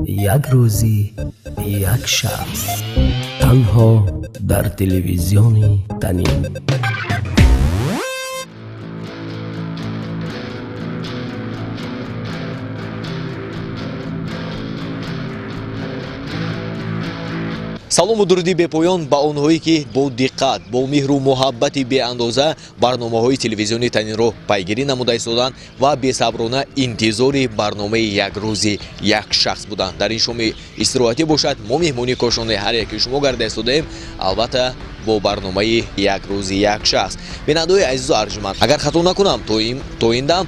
Як рӯзи як шахс танҳо дар телевизиони Танин. Салому дуруди бепоён ба онҳое, ки бо диққат, бо меҳру муҳаббати беандоза барномаҳои телевизиони Танинро пайгирӣ намуда истоданд ва бесаброна интизори барномаи як рӯзи як шахс буданд. Дар ин шоми истироҳатӣ бошад, мо меҳмони кошонаи ҳар яки шумо гарда истодаем, албатта бо барномаи як рӯзи як шахс. Бинандаҳои азизу арҷманд, агар хато накунам, то ин дам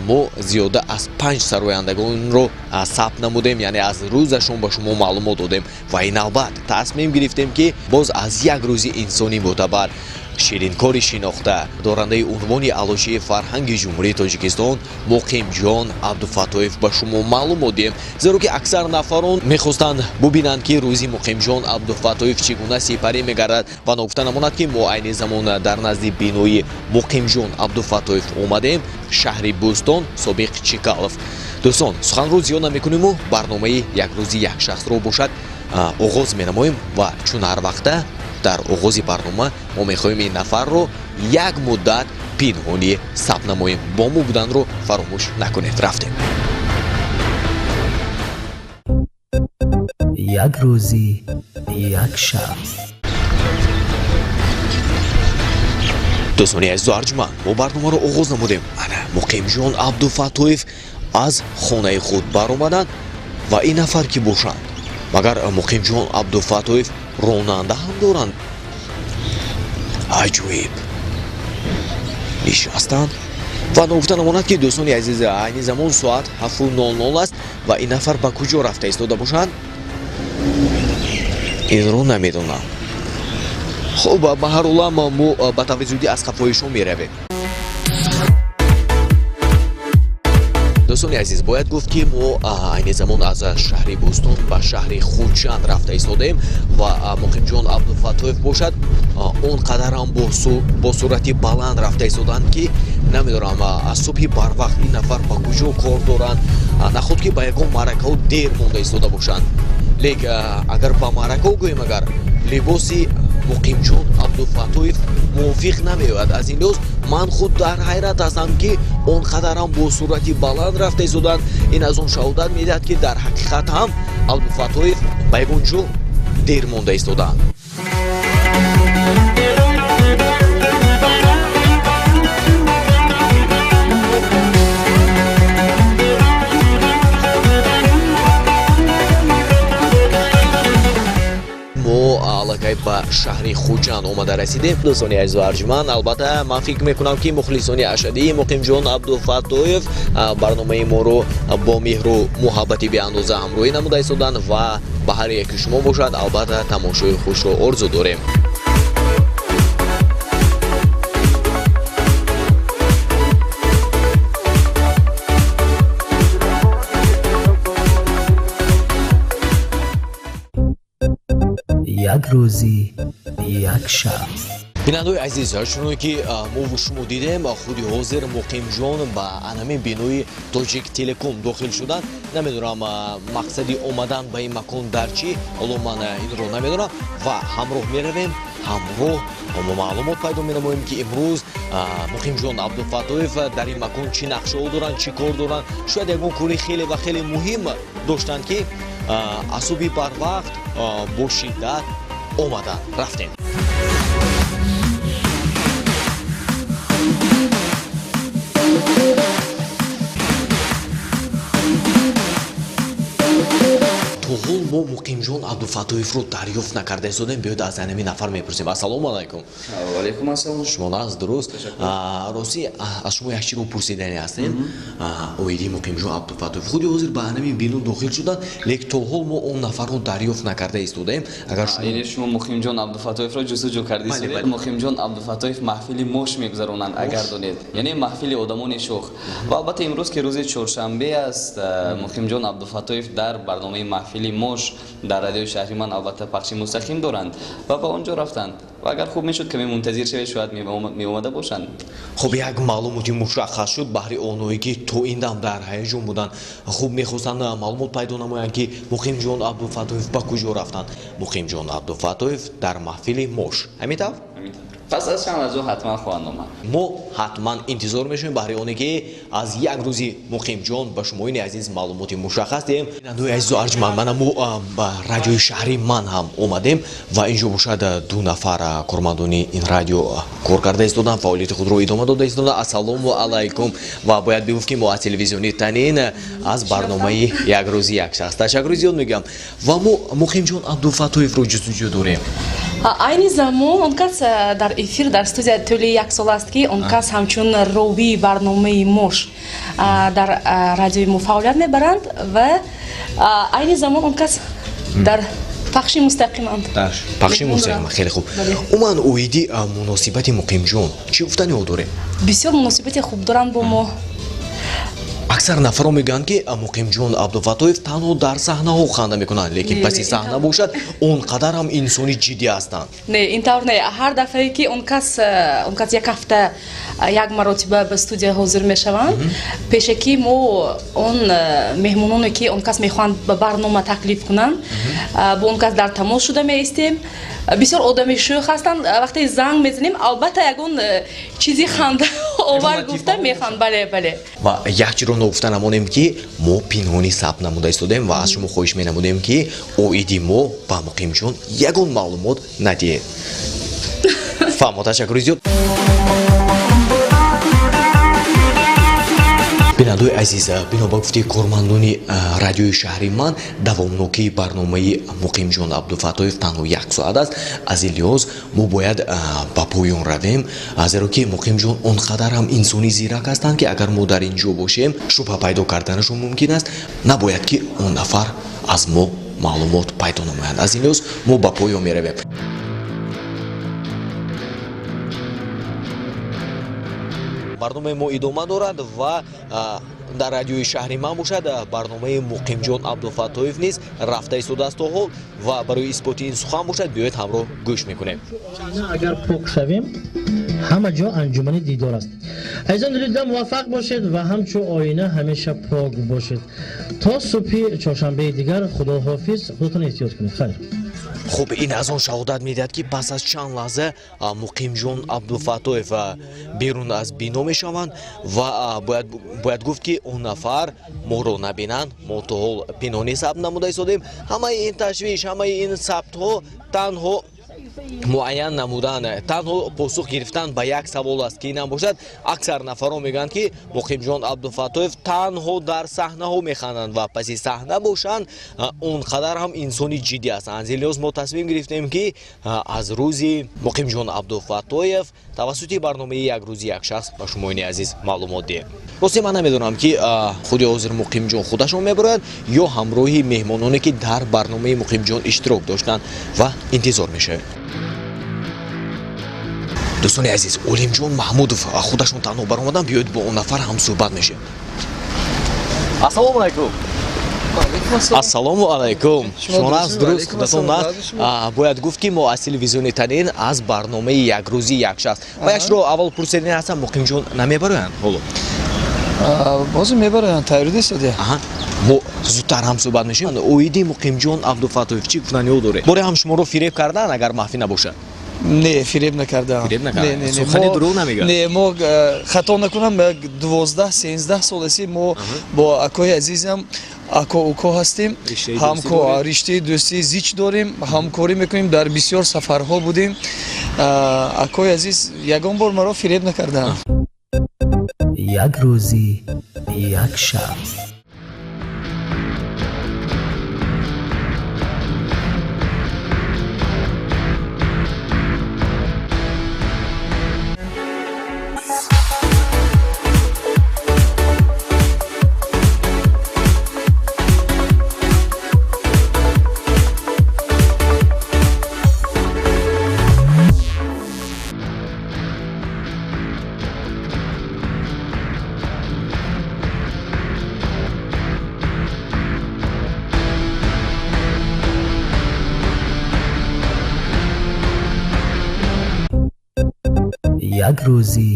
мо зиёда аз 5 сарояндагонро сабт намудем, яъне аз рӯзашон ба шумо маълумот додем ва ин навбат тасмим гирифтем, ки боз аз як рӯзи инсони мӯътабар, ширинкори шинохта, дорандаи унвони Аълочии фарҳанги Ҷумҳурии Тоҷикистон Муқимҷон Абдуфаттоев ба шумо маълумот диҳем, зеро ки аксар нафарон мехостанд бубинанд, ки рӯзи Муқимҷон Абдуфаттоев чӣ гуна сипарӣ мегардад. Ва ногуфта намонад, ки мо айни замон дар назди бинои Муқимҷон Абдуфаттоев омадем, шаҳри Бӯстон, собиқ Чикалов. Дӯстон, суханро зиёд намекуниму барномаи як рӯзи як шахсро бошад оғоз менамоем. Ва чун ҳар вақта дар оғози барнома мо мехоҳем ин нафарро як муддат пинҳонӣ сабт намоем. Бо мо буданро фаромӯш накунед. Рафтем. Як рӯзи як шахс. Дӯстони азизу арҷманд, мо барномаро оғоз намудем. Ана Муқимҷон Абдуфаттоев аз хонаи худ баромаданд ва ин нафар ки бошанд? Магар Муқимҷон Абдуфаттоев ронанда ҳам доранд? Аҷоиб, нишастанд. Ва ногуфта намонад, ки дӯстони азиз, айни замон соат 7:00 аст ва ин нафар ба куҷо рафта истода бошанд, инро намедонам. Хуб, ба ҳар ҳолам мо ба таври зудӣ аз қафои шумо меравем. Дӯстони азиз, бояд гуфт, ки мо айни замон аз шаҳри Бӯстон ба шаҳри Хуҷанд рафта истодаем ва Муқимҷон Абдуфаттоев бошад он қадар ҳам бо суръати баланд рафта истоданд, ки намедонам, аз субҳи барвақт ин нафар ба куҷо кор доранд. Наход ки ба ягон маъракаҳо дер монда истода бошанд. Лек агар ба маъракаҳо гӯем, агар либоси Муқимҷон Абдуфаттоев мувофиқ намеояд. Аз ин лиҳоз ман худ дар ҳайрат ҳастам, ки он қадар ҳам бо суръати баланд рафта истоданд. Ин аз он шаҳодат медиҳад, ки дар ҳақиқат ҳам Абдуфаттоев ба ягон ҷо дер монда истодаанд. Мо аллакай ба шаҳри Хуҷанд омада расидем. Дӯстони азизу арҷманд, албатта ман фикр мекунам, ки мухлисони ашаддии Муқимҷон Абдуфаттоев барномаи моро бо меҳру муҳаббати беандоза ҳамроҳӣ намуда истоданд ва ба ҳар яки шумо бошад, албатта, тамошои хушро орзу дорем. Як рӯзи як шахс. Бинандаҳои азиз, чуноне ки мову шумо дидем, худи ҳозир Муқимҷон ба анамин бинои Тоҷик Телеком дохил шуданд. Намедонам, мақсади омадан ба ин макон дар чӣ, ҳоло ман инро намедонам. Ва ҳамроҳ меравем, ҳамроҳ мо маълумот пайдо менамоем, ки имрӯз Муқимҷон Абдуфаттоев дар ин макон чӣ нақшаҳо доранд, чӣ кор доранд. Шояд ягон кори хеле ва хеле муҳим доштанд, ки аз субҳи барвақт бо шиддат омаданд. Рафтем. То ҳол мо Муқимҷон Абдуфаттоевро дарёфт накарда истодем. Биёед, аз анами нафар мепурсем. Ассалому алайкум. Алайкум ассалом. Шумо нағз, дуруст? Ростӣ, аз шумо як чиро пурсидани ҳастем оиди Муқимҷон Абдуфаттоев. Худи ҳозир ба анами бино дохил шуданд, лек то ҳол мо он нафарро дарёфт накарда истодаем. Агар шумо Яъне шумо Муқимҷон Абдуфаттоевро ҷустуҷӯ карда истодед? Муқимҷон Абдуфаттоев маҳфили мош мегузаронанд, агар донед, яъне маҳфили одамони шӯх. Ва албатта имрӯз, ки рӯзи чоршанбе аст, Муқимҷон Абдуфаттоев дар барномаи маҳфили Мош дар радиои шаҳри ман албатта пахши мустақим доранд ва ба он ҷо рафтанд. Ва агар хуб мешуд каме мунтазир шавед, шояд меомада бошанд. Хуб, як маълумоти мушаххас шуд баҳри онҳое ки то ин дам дар ҳаяҷон буданд, хуб мехостанд маълумот пайдо намоянд ки Муқимҷон Абдуфаттоев ба куҷо рафтанд. Муқимҷон Абдуфаттоев дар маҳфили Мош. Ҳамин тавр? Ҳамин тавр. Пас аз чанд лаҳза ҳатман хоҳанд омад. Мо ҳатман интизор мешавем баҳри оне ки аз як рӯзи Муқимҷон ба шумоини азиз маълумоти мушаххас диҳем. Бинандаои азизу арҷманд, мана мо ба радиои шаҳри ман ҳам омадем ва инҷо бошад ду нафар кормандони ин радио кор карда истоданд, фаъолияти худро идома дода истоданд. Ассалому алайкум. Ва бояд бигуфт ки мо аз телевизиони Танин аз барномаи як рӯзи як шахс ташаккури зиёд мегӯям ва мо Муқимҷон Абдуфаттоевро ҷустуҷӯ дорем. Айни замон он кас дар эфир дар студия тӯли як сол аст ки он кас ҳамчун ровии барномаи Мош дар радиои мо фаъолият мебаранд ва айни замон он кас дар пахши мустақиманд. Пахши мустақим, хеле хуб. Умуман оиди муносибати Муқимҷон чӣ гуфтаниҳо дорем? Бисёр муносибати хуб доранд бо мо. Аксар нафарон мегӯянд ки Муқимҷон Абдуфаттоев танҳо дар саҳнаҳо ханда мекунанд, лекин паси саҳна бошад он қадар ҳам инсони ҷиддӣ ҳастанд. Не, ин тавр не. Ҳар дафъае ки он кас як ҳафта як маротиба ба студия ҳозир мешаванд, пешакӣ мо он меҳмононе ки он кас мехоҳанд ба барнома таклиф кунанд, бо он кас дар тамос шуда меистем. Бисёр одами шӯх ҳастанд. Вақте занг мезанем, албатта ягон чизи хандаовар гуфта механд. Бале, бале. Ва як чиро ногуфта намонем ки мо пинҳонӣ сабт намуда истодем ва аз шумо хоҳиш менамудем ки оиди мо ба Муқимҷон ягон маълумот надиҳед. Фаҳмо, ташаккури зиёд. Бинандаои азиз, бино ба гуфтаи кормандони радиои шаҳри ман, давомнокии барномаи Муқимҷон Абдуфаттоев танҳо як соат аст. Аз ин лиҳоз мо бояд ба поён равем, зеро ки Муқимҷон он қадар ҳам инсони зирак ҳастанд ки агар мо дар ин ҷо бошем, шубҳа пайдо карданашон мумкин аст. Набояд ки он нафар аз мо маълумот пайдо намоянд. Аз ин лиҳоз мо ба поён меравем. Барномаи мо идома дорад ва дар радиои шаҳри ман бошад барномаи Муқимҷон Абдуфаттоев низ рафта истодааст то ҳол ва барои исботи ин сухан бошад биёед ҳамроҳ гӯш мекунем. Агар пок шавем, ҳама ҷо анҷумани дидор аст. Азизон дилида, муваффақ бошед ва ҳамчун оина ҳамеша пок бошед. То субҳи чоршанбеи дигар худоҳофиз, худатон эҳтиёт кунед. Хайр. Хуб, ин аз он шаҳодат медиҳад ки пас аз чанд лаҳза Муқимҷон Абдуфаттоев берун аз бино мешаванд ва бояд гуфт ки он нафар моро набинанд. Мо то ҳол пинҳонӣ сабт намуда истодем. Ҳамаи ин ташвиш, ҳамаи ин сабтҳо танҳо муайян намудан, танҳо посух гирифтан ба як савол аст ки инам бошад. Аксар нафарон мегӯянд ки Муқимҷон Абдуфаттоев танҳо дар саҳнаҳо механданд ва паси саҳна бошанд он қадар ҳам инсони ҷиддӣ ҳастанд. Аз ин лиҳоз мо тасмим гирифтем ки аз рӯзи Муқимҷон Абдуфаттоев тавассути барномаи як рӯзи як шахс ба шумоини азиз маълумот диҳем. Рости ман намедонам ки худи ҳозир Муқимҷон худашон мебарояд ё ҳамроҳи меҳмононе ки дар барномаи Муқимҷон иштирок доштанд ва интизор мешавем. Дӯстони азиз, Олимҷон Маҳмудов худашон танҳо баромадан, биёед бо он нафар ҳам суҳбат мешавем. Ассалому алайкум. Ассалому алайкум. Шумо наст, дуруст, худатон наст. Бояд гуфт ки мо аз телевизиони Танин аз барномаи як рӯзи як шахс. Ва як чиро аввал пурсидани ҳастам, Муқимҷон намебароянд ҳоло? Ҳозир мебароянд, тайёр дистодия. Мо зудтар ҳам суҳбат мешавем. Оиди Муқимҷон Абдуфаттоев чӣ гуфтаниҳо доред? Боре ҳам шуморо фиреб кардан агар маҳфӣ набошад? Не, фиреб накардам. Фиреб накардам. Сухани дурӯғ намегӯяд. Не, мо хато накунам, 12-13 сол аст мо бо акои азизам ако уко ҳастем, риштаи дӯстии зич дорем, ҳамкорӣ мекунем, дар бисёр сафарҳо будем. Акои азиз ягон бор маро фиреб накардам. Як рӯзи як шахс. Як рӯзӣ,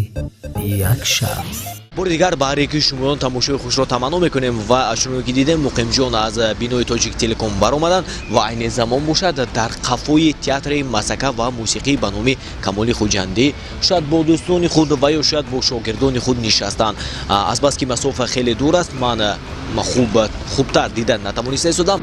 як шахс. Бори дигар ба ҳар яки шумоён тамошои хушро таманно мекунем ва чуноне ки дидем, Муқимҷон аз бинои Тоҷик Телеком баромаданд ва айни замон бошад дар қафои театри масака ва мусиқӣ ба номи Камоли Хуҷандӣ шояд бо дӯстони худ ва ё шояд бо шогирдони худ нишастанд. Азбаски масофа хеле дур аст, ман хубтар дида натавониста истодам.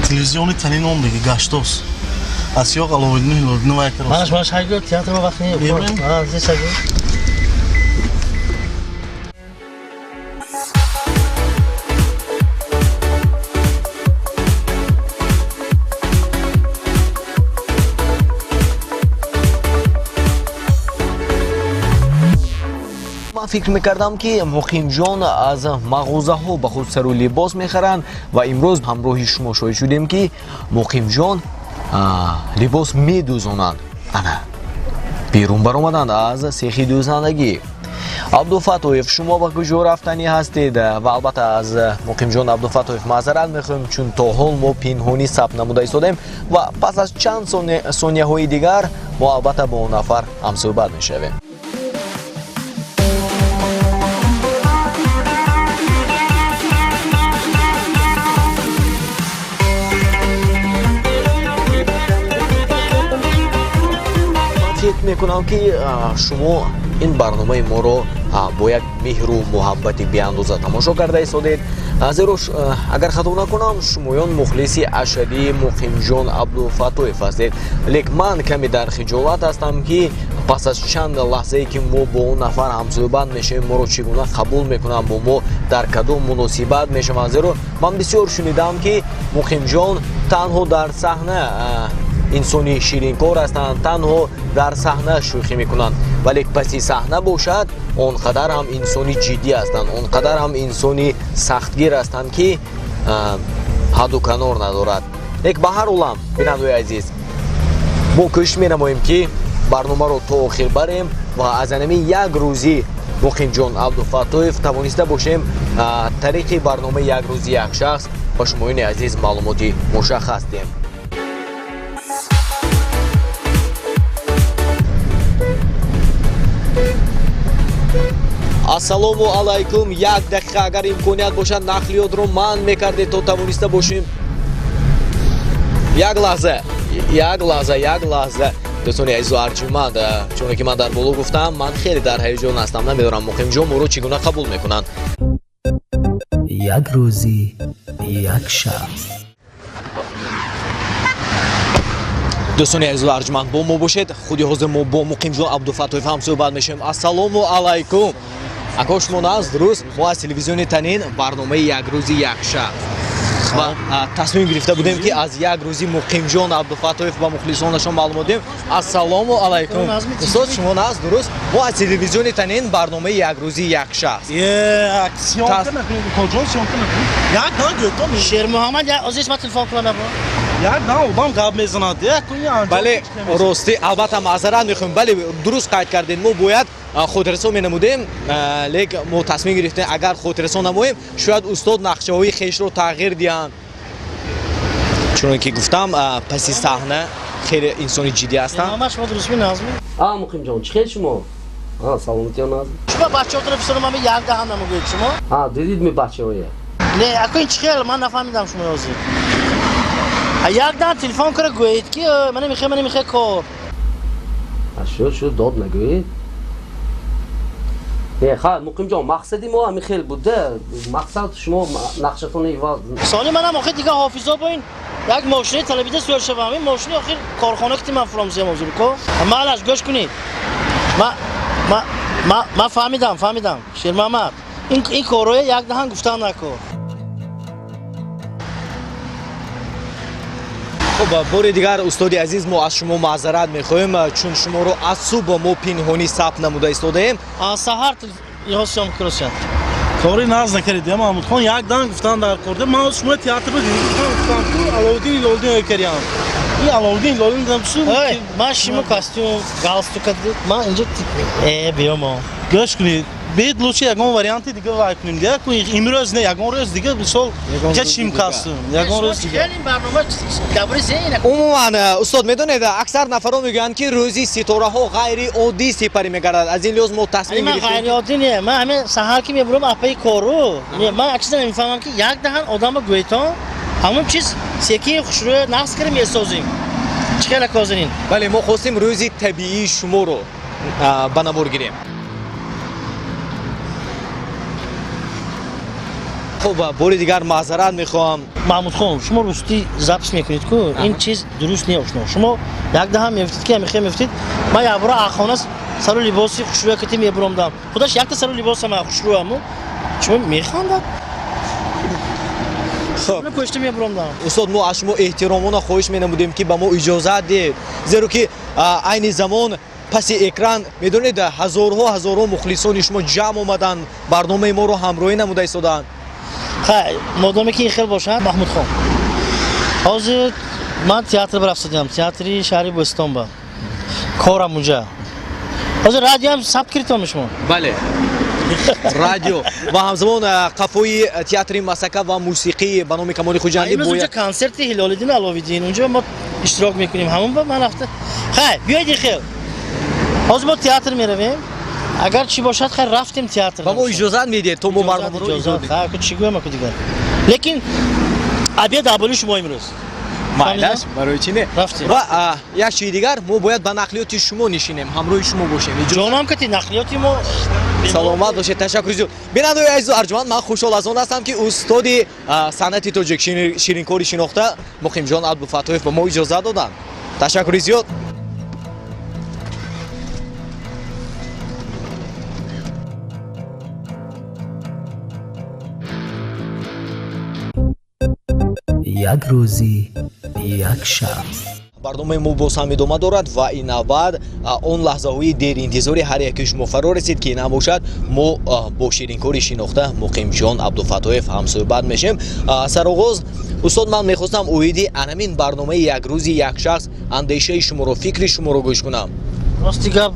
Телевизиони Танин омдиги гаштос. Асиёқ Аловиддин Ҳилолиддин ва якро. Маш маш ҳайго театр ва вақт не. А, здесь ҳайго. Ман фикр мекардам, ки Муқимҷон аз мағозаҳо ба худ сару либос мехаранд ва имрӯз ҳамроҳи шумо шоҳид шудем, ки Муқимҷон либос медӯзонанд. Ана берун баромаданд аз сехи дӯзандагӣ. Абдуфатоев, шумо ба куҷо рафтанӣ ҳастед? Ва албатта аз Муқимҷон Абдуфатоев маъзарат мехоҳем, чун то ҳол мо пинҳонӣ сабт намуда истодем ва пас аз чанд сонияҳои дигар мо албатта бо он нафар ҳамсӯҳбат мешавем. Фикр мекунам, ки шумо ин барномаи моро бо як меҳру муҳаббати беандоза тамошо карда истодед, зеро агар хато накунам, шумоён мухлиси ашадии Муқимҷон Абдуфатоев ҳастед. Лек ман каме дар хиҷолат ҳастам, ки пас аз чанд лаҳзае, ки мо бо он нафар ҳамсӯҳбат мешавем, моро чӣ гуна қабул мекунанд, бо мо дар кадом муносибат мешаванд, зеро ман бисёр шунидам, ки Муқимҷон танҳо дар саҳна инсони ширинкор ҳастанд, танҳо дар саҳна шӯхӣ мекунанд, вале паси саҳна бошад, он қадар ҳам инсони ҷиддӣ ҳастанд, он қадар ҳам инсони сахтгир ҳастанд, ки ҳадду канор надорад. Лек ба ҳар олам, бинандои азиз, мо кӯшиш менамоем, ки барномаро то охир барем ва аз анами як рӯзи Муқимҷон Абдуфаттоев тавониста бошем тариқи барномаи Як рӯзи як шахс ба шумоёни азиз маълумоти мушаххас диҳем. Ассалому алайкум. Як дақиқа агар имконият бошад, нақлиётро манъ мекардед, то тавониста бошем. Як лаҳза, як лаҳза, як лаҳза. Дӯстони азизу арҷуманд, чуне ки ман дар боло гуфтам, ман хеле дар ҳаяҷон ҳастам, намедонам Муқимҷон моро чӣ гуна қабул мекунанд. Як рӯзӣ, як шахс. Дӯстони азизу арҷуманд, бо мо бошед. Худи ҳозир мо бо Муқимҷон Абдуфаттоев ҳам суҳбат мешавем. Ассалому алайкум. Ако, шумо нағз, дуруст? Мо аз телевизиони Танин, барномаи Як рӯзи як шахс, ва тасмим гирифта будем, ки аз як рӯзи Муқимҷон Абдуфаттоев ба мухлисонашон маълумот диҳем. Ассалому алайкум, устод, шумо нағз, дуруст? Мо аз телевизиони Танин, барномаи Як рӯзи як шахс. Шермуҳаммад, озис ма телефон кунам. Як на одам гап мезанад. Бале, ростӣ, албатта маъзарат мехоҳем. Бале, дуруст қайд кардем, мо бояд хотиррасон менамудем, лек мо тасмим гирифтем, агар хотиррасон намоем, шояд устод нақшаҳои хешро тағйир диҳанд. Чуноне ки гуфтам, паси саҳна хеле инсони ҷиддӣ ҳастанд. Шумо дурустми, нағзми? А, Муқимҷон, чӣ хел шумо? А, саломатиё, нағз. Шумо бачаҳотро фиристодам, ами як даҳан намегӯед шумо? А, дидид ми бачаҳое? Не, ако ин чӣ хел, ман нафаҳмидам шумо ҳозир. Як даҳан телефон кара гӯед, ки мана мехе, мана мехе кор. Шуд, шуд, дод нагӯед. Не, ха, Муқимҷон, мақсади мо ҳамин хел буда. Мақсад шумо нақшатонро иваз. Сони манам охир дига ҳофизо бо ин як мошини талабида суёр шавам. Ин мошини охир корхона кити ман фуромсиям ҳозир ко. Маълаш, гӯш кунед. Ма фаҳмидам, фаҳмидам. Шермуҳаммад, ин корҳое як даҳан гуфтан накор. Хуб, бори дигар, устоди азиз, мо аз шумо маъзарат мехоҳем, чун шуморо аз субҳ мо пинҳонӣ сабт намуда истодаем. Аз саҳар ёсиём куросян. Кори нағз накардед, Маҳмудхон, як дан гуфтан дар корда. Ман шумо театр гуфтам, ку Аловиддин Ҳилолиддин ёкарям. Ин Аловиддин Ҳилолиддин чӣ? Ман шиму костюм, галстука, ман инҷо биёмо. Гӯш кунед, Бед лучше ягон варианти дига вай кунем. Дига имрӯз не, ягон рӯз дига мисол чим кастум. Ягон рӯз дига. Умуман, устод, медонед, аксар нафарон мегӯянд, ки рӯзи ситораҳо ғайриоддӣ сипарӣ мегардад. Аз ин лиҳоз мо тасмим гирифтем. Ғайриоддӣ не, ман ҳамин саҳар ки мебурам апаи кору, ман як чиза намефаҳмам, ки як даҳан одамро гӯйтон, ҳамон чиз секин хушрӯя нақс кара месозем. Чӣ хела козинин? Бале, мо хостем рӯзи табиии шуморо ба навор гирем. Хуб, бори дигар маъзарат мехоҳам. Маҳмудхон, шумо рустӣ запис мекунед ку, ин чиз дуруст не ошно. Шумо як даҳан мефтед ки ҳамихе мефтед, ман якбора ахона сару либоси хушрӯя кати мебуромдам. Худаш якта сару либосам хушрӯяму. Шумо механдад? Хуб, устод, мо аз шумо эҳтиромона хоҳиш менамудем, ки ба мо иҷозат диҳед, зеро ки айни замон паси экран медонед ҳазорҳо мухлисони шумо ҷамъ омаданд, барномаи моро ҳамроҳӣ намуда истодаанд. Хай, модоме ки ин хел бошад, Маҳмудхон, ҳозир ман театр барафтодиам, театри шаҳри Бӯстон ба корам унҷа. Ҳозир радиоам сабт кирдтон шумо? Бале, радио ва ҳамзамон қафои театри Масака ва мусиқӣ ба номи Камоли Хуҷандӣ. Имрӯз унҷа консерти Ҳилолиддин Аловиддин, унҷа мо иштирок мекунем, ҳамон ба ман рафта. Хай, биёед ин хел. Ҳозир мо театр меравем. Агар чӣ бошад, хай рафтем театр. Ба мо иҷозат медиҳед, то мо барномаро иҷозат. Хай, чӣ гӯям аку дигар. Лекин обед аболи шумо имрӯз. Майлаш, барои чӣ не? Ва як чизи дигар, мо бояд ба нақлиёти шумо нишинем, ҳамроҳи шумо бошем. Ҷонам кати нақлиёти мо. Саломат бошед, ташаккур зиёд. Бинандагони азизу арҷманд, ман хушҳол аз он ҳастам, ки устоди санъати тоҷик, ширинкори шинохта Муқимҷон Абдуфаттоев ба мо иҷозат доданд. Ташаккури зиёд. Як рӯзи як шахс. Барномаи мо боз ҳам идома дорад ва ин навбат он лаҳзаҳои деринтизори ҳар яке шумо фаро расид, ки набошад мо бо ширинкори шинохта Муқимҷон Абдуфаттоев ҳамсӯҳбат мешем. Сароғоз, устод, ман мехостам оиди анамин барномаи як рӯзи як шахс андешаи шуморо, фикри шуморо гӯш кунам. Рости гап,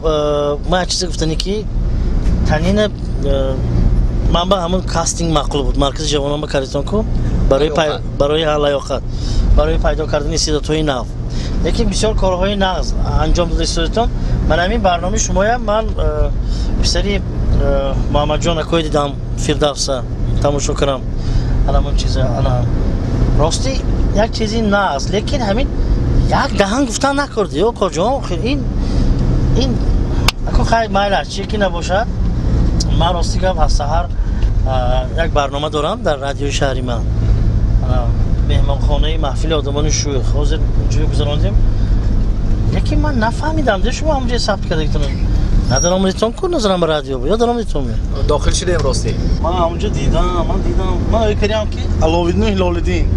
ман як чизе гуфтане, ки танина ман ба ҳамон кастинг маъқул буд. Маркази ҷавонон ба кардитон ку барои лаёқат, барои пайдо кардани истеъдодҳои нав. Лекин бисёр корҳои нағз анҷом дода истодитон. Ман ҳамин барномаи шумоям, ман писари Муҳаммадҷон акой дидам, Фирдавса тамошо кардам. Ҳамон чиза, ана рости як чизи нағз, лекин ҳамин як даҳан гуфтан накард. Ё коҷон, охир ин аку хай майлаш чи ки набошад. Ман рости гап аз саҳар як барнома дорам дар радиои шаҳри ман, меҳмонхонаи маҳфили одамони шӯх. Ҳозир ҷӯй гузарондем, лекин ман нафаҳмидам, де шумо ҳамҷоя сабт кардагитон. На даромадитон ку назарам ба радио ё даромадитон? Дохил шудем рости. Ман ҳамҷо дидам, ман дидам. Ман ой кардам, ки Аловиддин Ҳилолиддин.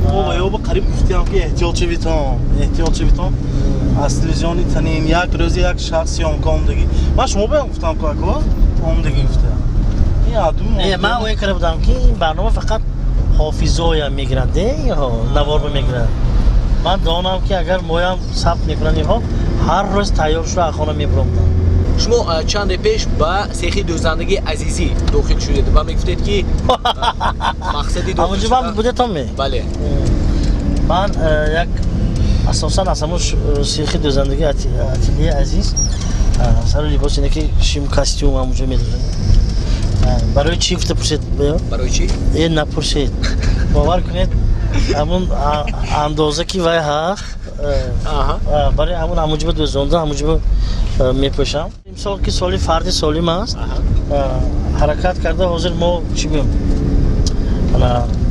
Ва ё ба қариб гуфтам, ки эҳтиёт шавитон, эҳтиёт шавитон. Аз телевизиони танин як рӯзи як шахс съёмка омдагӣ. Ман шумо баям гуфтам ку ако омдагӣ гуфта. Ин адум. Не, ман ой карда будам, ки ин барнома фақат ҳофизоям мегиранд, де инҳо наворро мегиранд. Ман донам, ки агар моям сабт мекунанд инҳо, ҳар рӯз тайёр шуда аз хона мебуромдам. Шумо чанде пеш ба сехи дӯзандагии Азизӣ дохил шудед ва мегуфтед, ки мақсади дохил шудан будетон ме? Бале. Ман як асосан аз ҳамон сехи дӯзандагии ателияи Азиз сару либос ине ки шим костюм ҳамонҷо медодам. Барои чӣ гуфта пурсед? Барои чӣ? Э, напурсед. Бовар кунед, ҳамон андоза ки вай ҳаст, барои ҳамон ҳамонҷо дӯзонда, ҳамонҷо мепӯшам. Имсол ки соли фарди солим аст, ҳаракат карда ҳозир мо чӣ гӯем,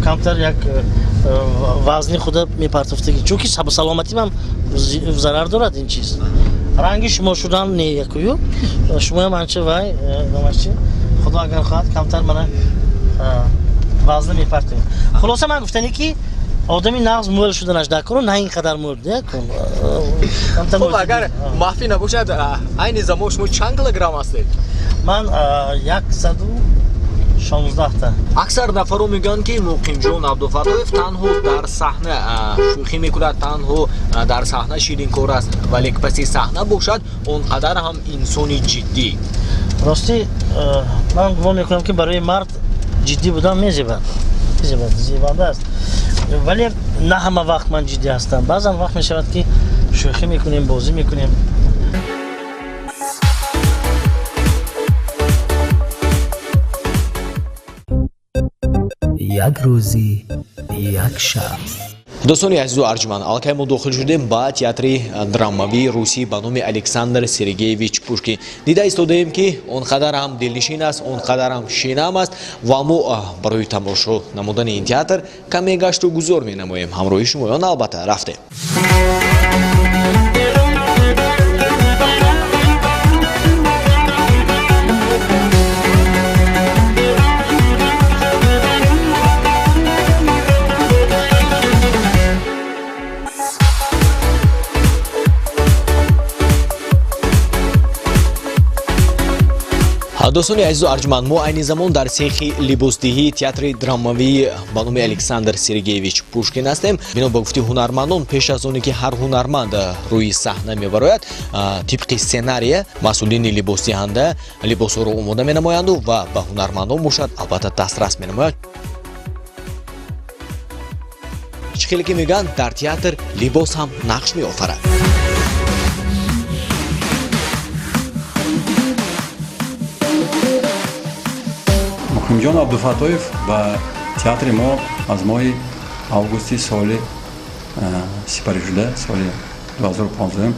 камтар як вазни худа мепартофтагӣ, чунки саломатим зарар дорад ин чиз. Ранги шумо шудан не якую, шумоям анча вай номаш чи, худо агар хоҳад камтар мана вазна мепартоем. Хулоса, ман гуфтане, ки одами нағз мӯл шуданаш дар кору, на ин қадар мӯл. Хуб, агар махфӣ набошад, айни замон шумо чанд килограмм ҳастед? Ман 116-та. Аксар нафарон мегӯянд, ки Муқимҷон Абдуфаттоев танҳо дар саҳна шӯхӣ мекунад, танҳо дар саҳна ширинкор аст, вале паси саҳна бошад он қадар ҳам инсони ҷиддӣ. Ростӣ, ман гумон мекунам, ки барои мард ҷиддӣ будан мезебад, мезебад, зебанда аст, вале на ҳама вақт ман ҷиддӣ ҳастам. Баъзан вақт мешавад, ки шӯхӣ мекунем, бозӣ мекунем. Як рӯзи як шаб. Дӯстони азизу арҷманд, аллакай мо дохил шудем ба театри драмавии русӣ ба номи Александр Сергеевич Пушкин. Дида истодаем, ки он қадар ҳам дилнишин аст, он қадар ҳам шинам аст ва мо барои тамошо намудани ин театр каме гашту гузор менамоем. Ҳамроҳи шумоён албатта рафтем. Дӯстони азизу арҷманд, мо айни замон дар сехи либосдиҳии театри драмавии ба номи Александр Сергеевич Пушкин ҳастем. Бино ба гуфти ҳунармандон, пеш аз оне ки ҳар ҳунарманд рӯи саҳна мебарояд, тибқи сценария масъулини либосдиҳанда либосҳоро омода менамоянду ва ба ҳунармандон бошад, албатта, дастрас менамояд. Чӣ хеле ки мегӯянд, дар театр либос ҳам нақш меофарад. Муқимҷон Абдуфаттоев ба театри мо аз моҳи августи соли сипаришуда, соли 2015,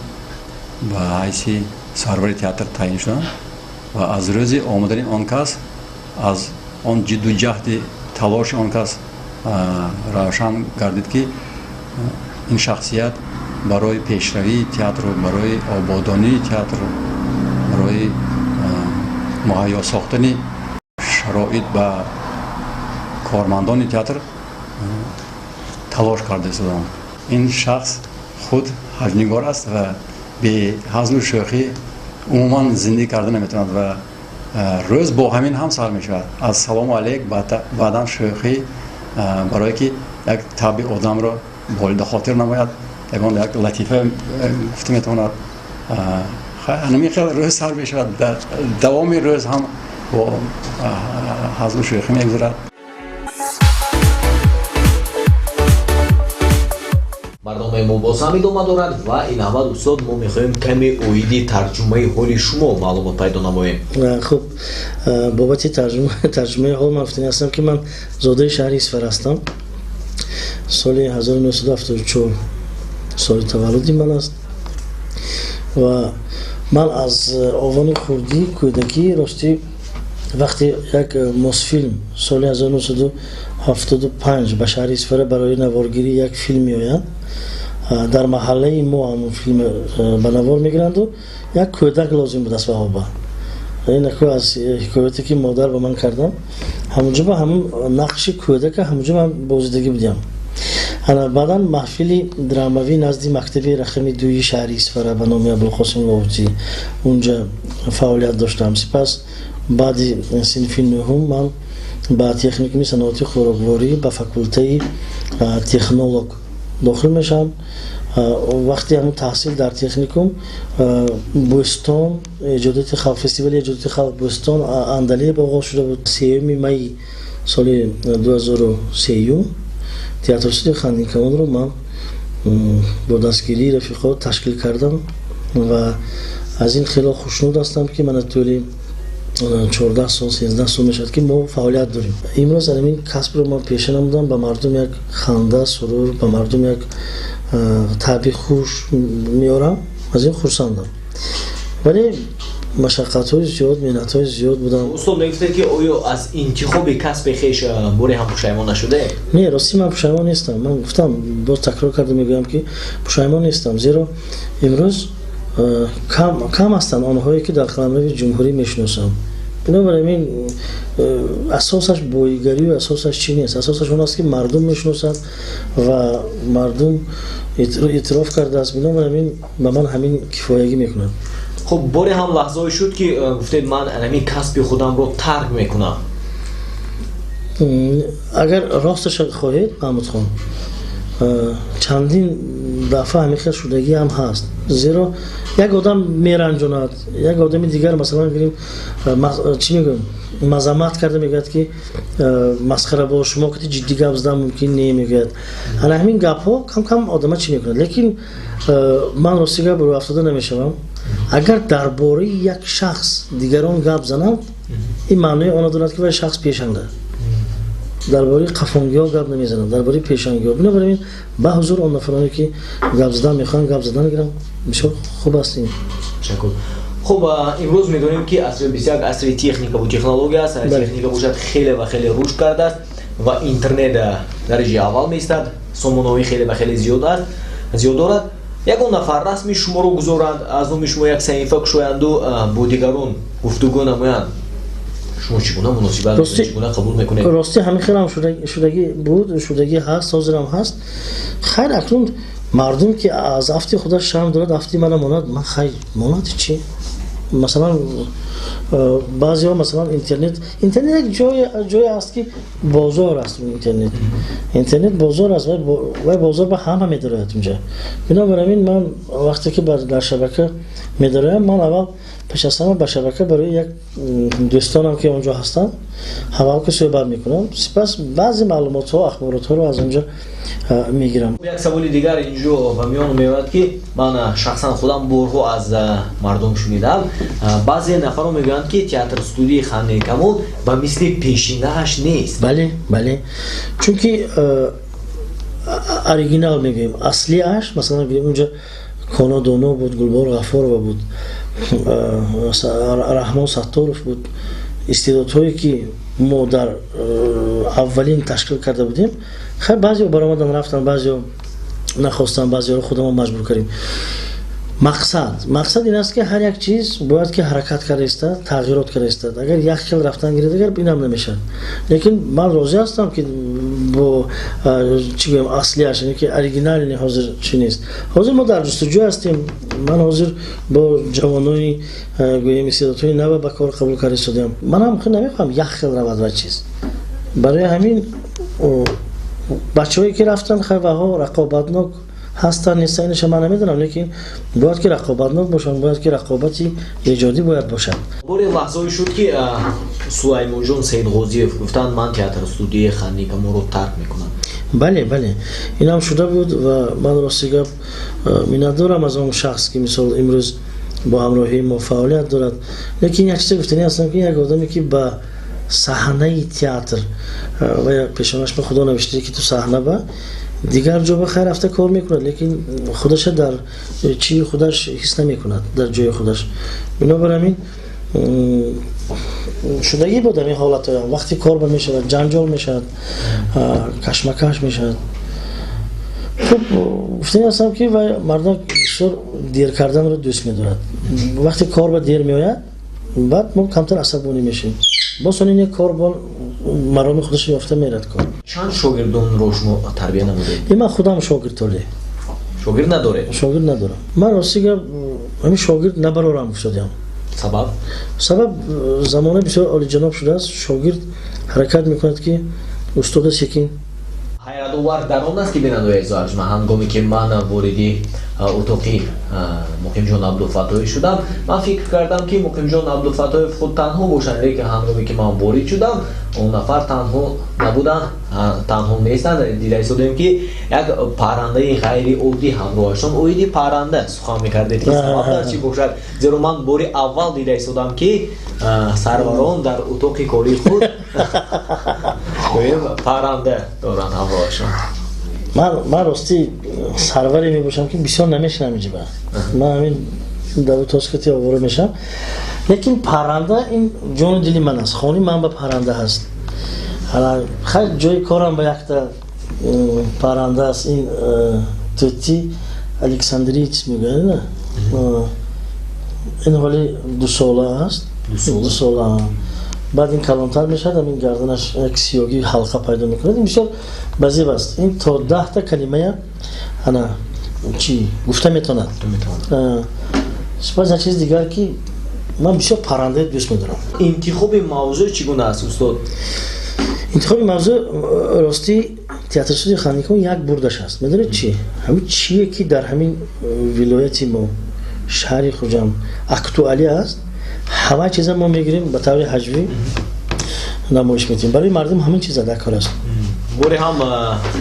ба ҳайси сарвари театр таъин шуданд ва аз рӯзи омадани он кас, аз он ҷидду ҷаҳди талоши он кас равшан гардид, ки ин шахсият барои пешравии театру, барои ободонии театру, барои муҳайё сохтани шароит ба кормандони театр талош карда истоданд. Ин шахс худ ҳаҷнигор аст ва беҳазлу шӯхӣ умуман зиндагӣ карда наметавонад ва рӯз бо ҳамин ҳам сар мешавад, аз салому алейк, баъдан шӯхӣ, барое ки як табъи одамро болида хотир намояд, ягон як латифа гуфта метавонад. Ҳамин хел рӯз сар мешавад, давоми рӯз ҳам бо ҳазлу шӯхӣ мегузарад. Барномаи мо боз ҳам идома дорад ва ин аввал, устод, мо мехоҳем каме оиди тарҷумаи ҳоли шумо маълумот пайдо намоем. Хуб, бобати тарҷумаи ҳол ман гуфтани ҳастам, ки ман зодаи шаҳри Исфара ҳастам. Соли 1974 соли таваллуди ман аст ва ман аз овони хурдӣ, кӯдакӣ, ростӣ, вақте як Мосфилм соли 1975 ба шаҳри Исфара барои наворгирӣ як филм меояд, дар маҳаллаи мо ҳамон филм ба навор мегиранду як кӯдак лозим будааст. Ваҳоба инако аз ҳикояте, ки модар ба ман кардам, ҳамонҷо ба ҳамон нақши кӯдака ҳамонҷо ман бозидагӣ будям. Ана баъдан маҳфили драмавӣ назди мактаби рақами 2-и шаҳри Исфара ба номи Абулқосим Лоҳутӣ, унҷа фаъолият доштам. Сипас баъди синфи нӯҳум ман ба техникуми саноати хӯрокворӣ, ба факултаи технолог дохил мешавам. Вақти ҳамун таҳсил дар техникум Бӯстон эҷодоти халқ, фестивали эҷодоти халқ Бӯстон Андалеб оғоз шуда буд. 3 майи соли 2003 театрстудияи Хандинкамонро ман бо дастгирии рафиқо ташкил кардам ва аз ин хело хушнуд ҳастам, ки мана тӯли 14 сол, 13 сол мешавад, ки мо фаъолият дорем. Имрӯз ҳамин касбро ман пеша намудам, ба мардум як ханда, сурур, ба мардум як таъби хуш меорам, аз ин хурсандам. Вале машаққатҳои зиёд, меҳнатҳои зиёд будам. Устод, мегуфтед, ки оё аз интихоби касби хеш боре ҳам пушаймон нашудаед? Не, ростӣ, ман пушаймон нестам. Ман гуфтам, боз такрор карда мегӯям, ки пушаймон нестам, зеро имрӯз кам ҳастанд онҳое, ки дар қаламрави ҷумҳурӣ мешиносам. Бинобар ин асосаш боигарию асосаш чӣ нест, асосаш он аст, ки мардум мешиносад ва мардум эътироф кардааст. Бинобар ин ба ман ҳамин кифоягӣ мекунад. Хуб, боре ҳам лаҳзае шуд, ки гуфтед, ман ҳамин касби худамро тарк мекунам? Агар росташа хоҳед, Маҳмудхон, Чандин дафъа ҳамин хел шудагӣ ҳам ҳаст, зеро як одам меранҷонад, як одами дигар, масалан гирем, чӣ мегӯям, мазаммат карда мегӯяд, ки масхарабоз, шумо кати ҷиддӣ гап задан мумкин не, мегӯяд. Ана ҳамин гапҳо кам кам одама чӣ мекунад, лекин ман рости гап рӯафтода намешавам. Агар дар бораи як шахс дигарон гап зананд, ин маънои онро дорад, ки вай шахс пешанда. Дар бораи қафонгиҳо гап намезананд, дар бораи пешангиҳо. Бинобар ин ба ҳузур он нафароне, ки гап задан мехоҳанд, гап задан гиранд, бисёр хуб аст ин. Ташаккур. Хуб, имрӯз медонем, ки асри 21 асри техникаву технология аст. Техника бошад, хеле ва хеле рушд кардааст ва интернет дараҷаи аввал меистад, сомонаҳои хеле ва хеле зиёд аст, зиёд дорад. Ягон нафар расми шуморо гузоранд, аз номи шумо як саҳифа кушоянду бо дигарон гуфтугӯ намоянд, шумо чӣ гуна муносибат, чӣ гуна қабул мекунед? Ростӣ, ҳамин хелам шудагӣ буд, шудагӣ ҳаст, ҳозирам ҳаст. Хайр, акнун мардум, ки аз афти худаш шарм дорад, афти мана монад, ман хайр, монад чӣ? Масалан, баъзеҳо, масалан, интернет як ҷое аст, ки бозор аст. Интернет бозор аст, вай бозор ба ҳама медарояд унҷа. Бинобар ҳамин ман вақте ки дар шабака медароям, ман аввал пеш аз ҳама ба шабака барои як дӯстонам, ки он ҷо ҳастанд, аввал ки суҳбат мекунам, сипас баъзе маълумотҳо, ахборотҳоро аз он ҷо мегирам. Як саволи дигар инҷо ба миён меояд, ки ман шахсан худам борҳо аз мардум шунидам. Баъзе нафарон мегӯянд, ки театр студияи Ханнаи Камол ба мисли пешинааш нест. Бале, чунки оригинал мегӯем, аслиаш, масалан гӯем, унҷо Коно Доно буд, Гулбор Ғафорова буд, Раҳмон Сатторов буд. Истеъдодҳое, ки мо дар аввалин ташкил карда будем. Хайр, баъзеҳо баромадан рафтан, баъзеҳо нахостанд, баъзеҳоро худамон маҷбур кардем. Мақсад ин аст, ки ҳар як чиз бояд ки ҳаракат карда истад, тағйирот карда истад. Агар як хел рафтан гирад, агар инам намешавад. Лекин ман розӣ ҳастам, ки бо чӣ гӯем, аслиаш, яъне ки оригинальный, ҳозир чӣ нест. Ҳозир мо дар ҷустуҷӯ ҳастем. Ман ҳозир бо ҷавонони, гӯем, истеъдодҳои нава ба кор қабул карда истодаам. Манам намехоҳам як хел равад ва чиз. Барои ҳамин бачаҳое, ки рафтанд, хайр, ваҳо рақобатнок ҳастанд, нестанд, инаша ман намедонам, лекин бояд ки рақобатнок бошанд, бояд ки рақобати эҷодӣ бояд бошад. Боре лаҳзае шуд, ки Сулаймонҷон Саидғозиев гуфтанд, ман театр студияи Ханнаи Камолро тарк мекунам. Бале, инам шуда буд ва ман рости гап миннатдорам аз он шахс, ки мисол имрӯз бо ҳамроҳии мо фаъолият дорад. Лекин як чизе гуфтанӣ ҳастам, ки як одаме, ки ба саҳнаи театр ва пешонаш ба Худо навиштае, ки ту саҳна ба дигар ҷо ба хайр рафта кор мекунад, лекин худаша дар чии худаш ҳис намекунад, дар ҷои худаш. Бинобар ҳамин шудагӣ буд ҳамин ҳолатҳоям. Вақте кор ба мешавад, ҷанҷол мешавад, кашмакаш мешавад. Хуб, гуфтанӣ ҳастам, ки вай мардак бисёр дер карданро дӯст медорад. Вақте кор ба дер меояд, баъд мо камтар асабонӣ мешавем. Боз он ин кор бо мароми худаш ёфта мерад кор. Чанд шогирдонро шумо тарбия намудед? И ман худам шогирд толе. Шогирд надоред? Шогирд надорам. Ман рости гап ҳамин шогирд набарорам гуфтодиам. Сабаб? Сабаб, замона бисёр олиҷаноб шудааст. Шогирд ҳаракат мекунад, ки устода секин. Ҳайратовар дар он аст, ки, бинандаои азизу арҷманд, ҳангоме ки ман вориди утоқи Муқимҷон Абдуфаттоев шудам, ман фикр кардам, ки Муқимҷон Абдуфаттоев худ танҳо бошанд, лекин ҳангоме ки ман ворид шудам, он нафар танҳо набуданд, танҳо нестанд. Дида истодем, ки як паррандаи ғайриоддӣ ҳамроҳашон. Оиди парранда сухан мекардед, ки сабаб дар чӣ бошад, зеро ман бори аввал дида истодам, ки сарварон дар утоқи кории худ парранда доранд ҳамроҳашон. Ман ростӣ сарваре мебошам, ки бисёр намешинам инҷа. Ман ҳамин дар утоскати овора мешавам, лекин парранда ин ҷону дили ман аст. Хони ман ба парранда ҳаст. Хайр, ҷои корам ба якта парранда аст. Ин тӯти александриец мегӯянд на, ин ҳоли 2 сола аст, 2 сола. Баъд ин калонтар мешавад, ҳамин гарданаш як сиёгии ҳалқа пайдо мекунад. Ин бисёр базеб аст. Ин то 10-та калимая ана чӣ гуфта метавонад. Сипас як чизи дигар, ки ман бисёр паррандаи дӯст медорам. Интихоби мавзӯъ чӣ гуна аст, устод? Интихоби мавзӯъ, ростӣ. Театр студияи Хандикон як бурдаш аст. Медонед чи? Ҳамин чие ки дар ҳамин вилояти мо, шаҳри Хуҷанд актуалӣ аст, ҳама чиза мо мегирем, ба таври ҳаҷвӣ намоиш медиҳем. Барои мардум ҳамин чиза дар кор аст. Боре ҳам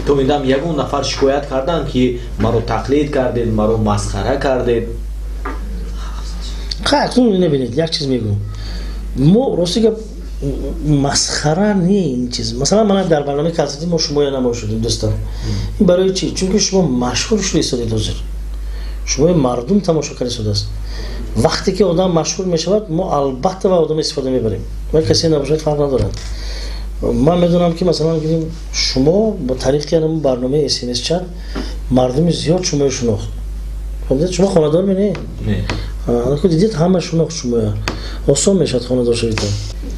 то ин дам ягон нафар шикоят карданд, ки маро тақлид кардед, маро масхара кардед? Акнун набинед, як чиз мегӯм. Мо, рости гап, масхара не ин чиз. Масалан, мана дар барномаи консерти мо шумоя намоиш шудем, дӯстон. Ин барои чӣ? Чунки шумо машҳур шуда истодед ҳозир. Шумои мардум тамошо карда истодааст. Вақте ки одам машҳур мешавад, мо албатта ва одам истифода мебарем. Вай касе набошад, фарқ надорад. Ман медонам, ки масалан гирем, шумо бо тариқи ҳамин барномаи СМС чат мардуми зиёд шуморо шинохт. Фаҳмидед? Шумо хонадор ме, не? Анаку дидед, ҳама шинохт шумоя. Осон мешавад хонадор шавитон.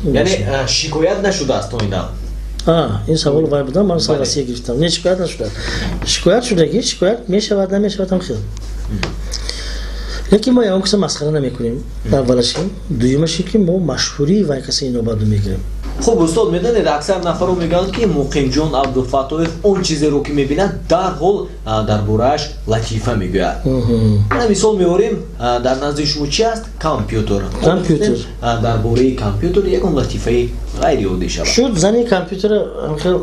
Яъне шикоят нашудааст то ин дам? Ин савол вай будам, ман сал Россия гирифтам. Не, шикоят нашудааст. Шикоят шудаги, шикоят мешавад, намешавад, ҳам хел. Лекин мо ягон каса масхара намекунем. Аввалаши. Дуюмаши, ки мо машҳурии вай каса инобату мегирем. Хуб, устод, медонед, аксар нафарро мегӯянд, ки Муқимҷон Абдуфаттоев он чизеро, ки мебинад, дарҳол дар борааш латифа мегӯяд. Мана мисол меорем, дар назди шумо чи аст? Компютер. Компютер. Дар бораи компютер ягон латифаи ғайриоддӣ шавад. Шуд, зани компютера ҳамхел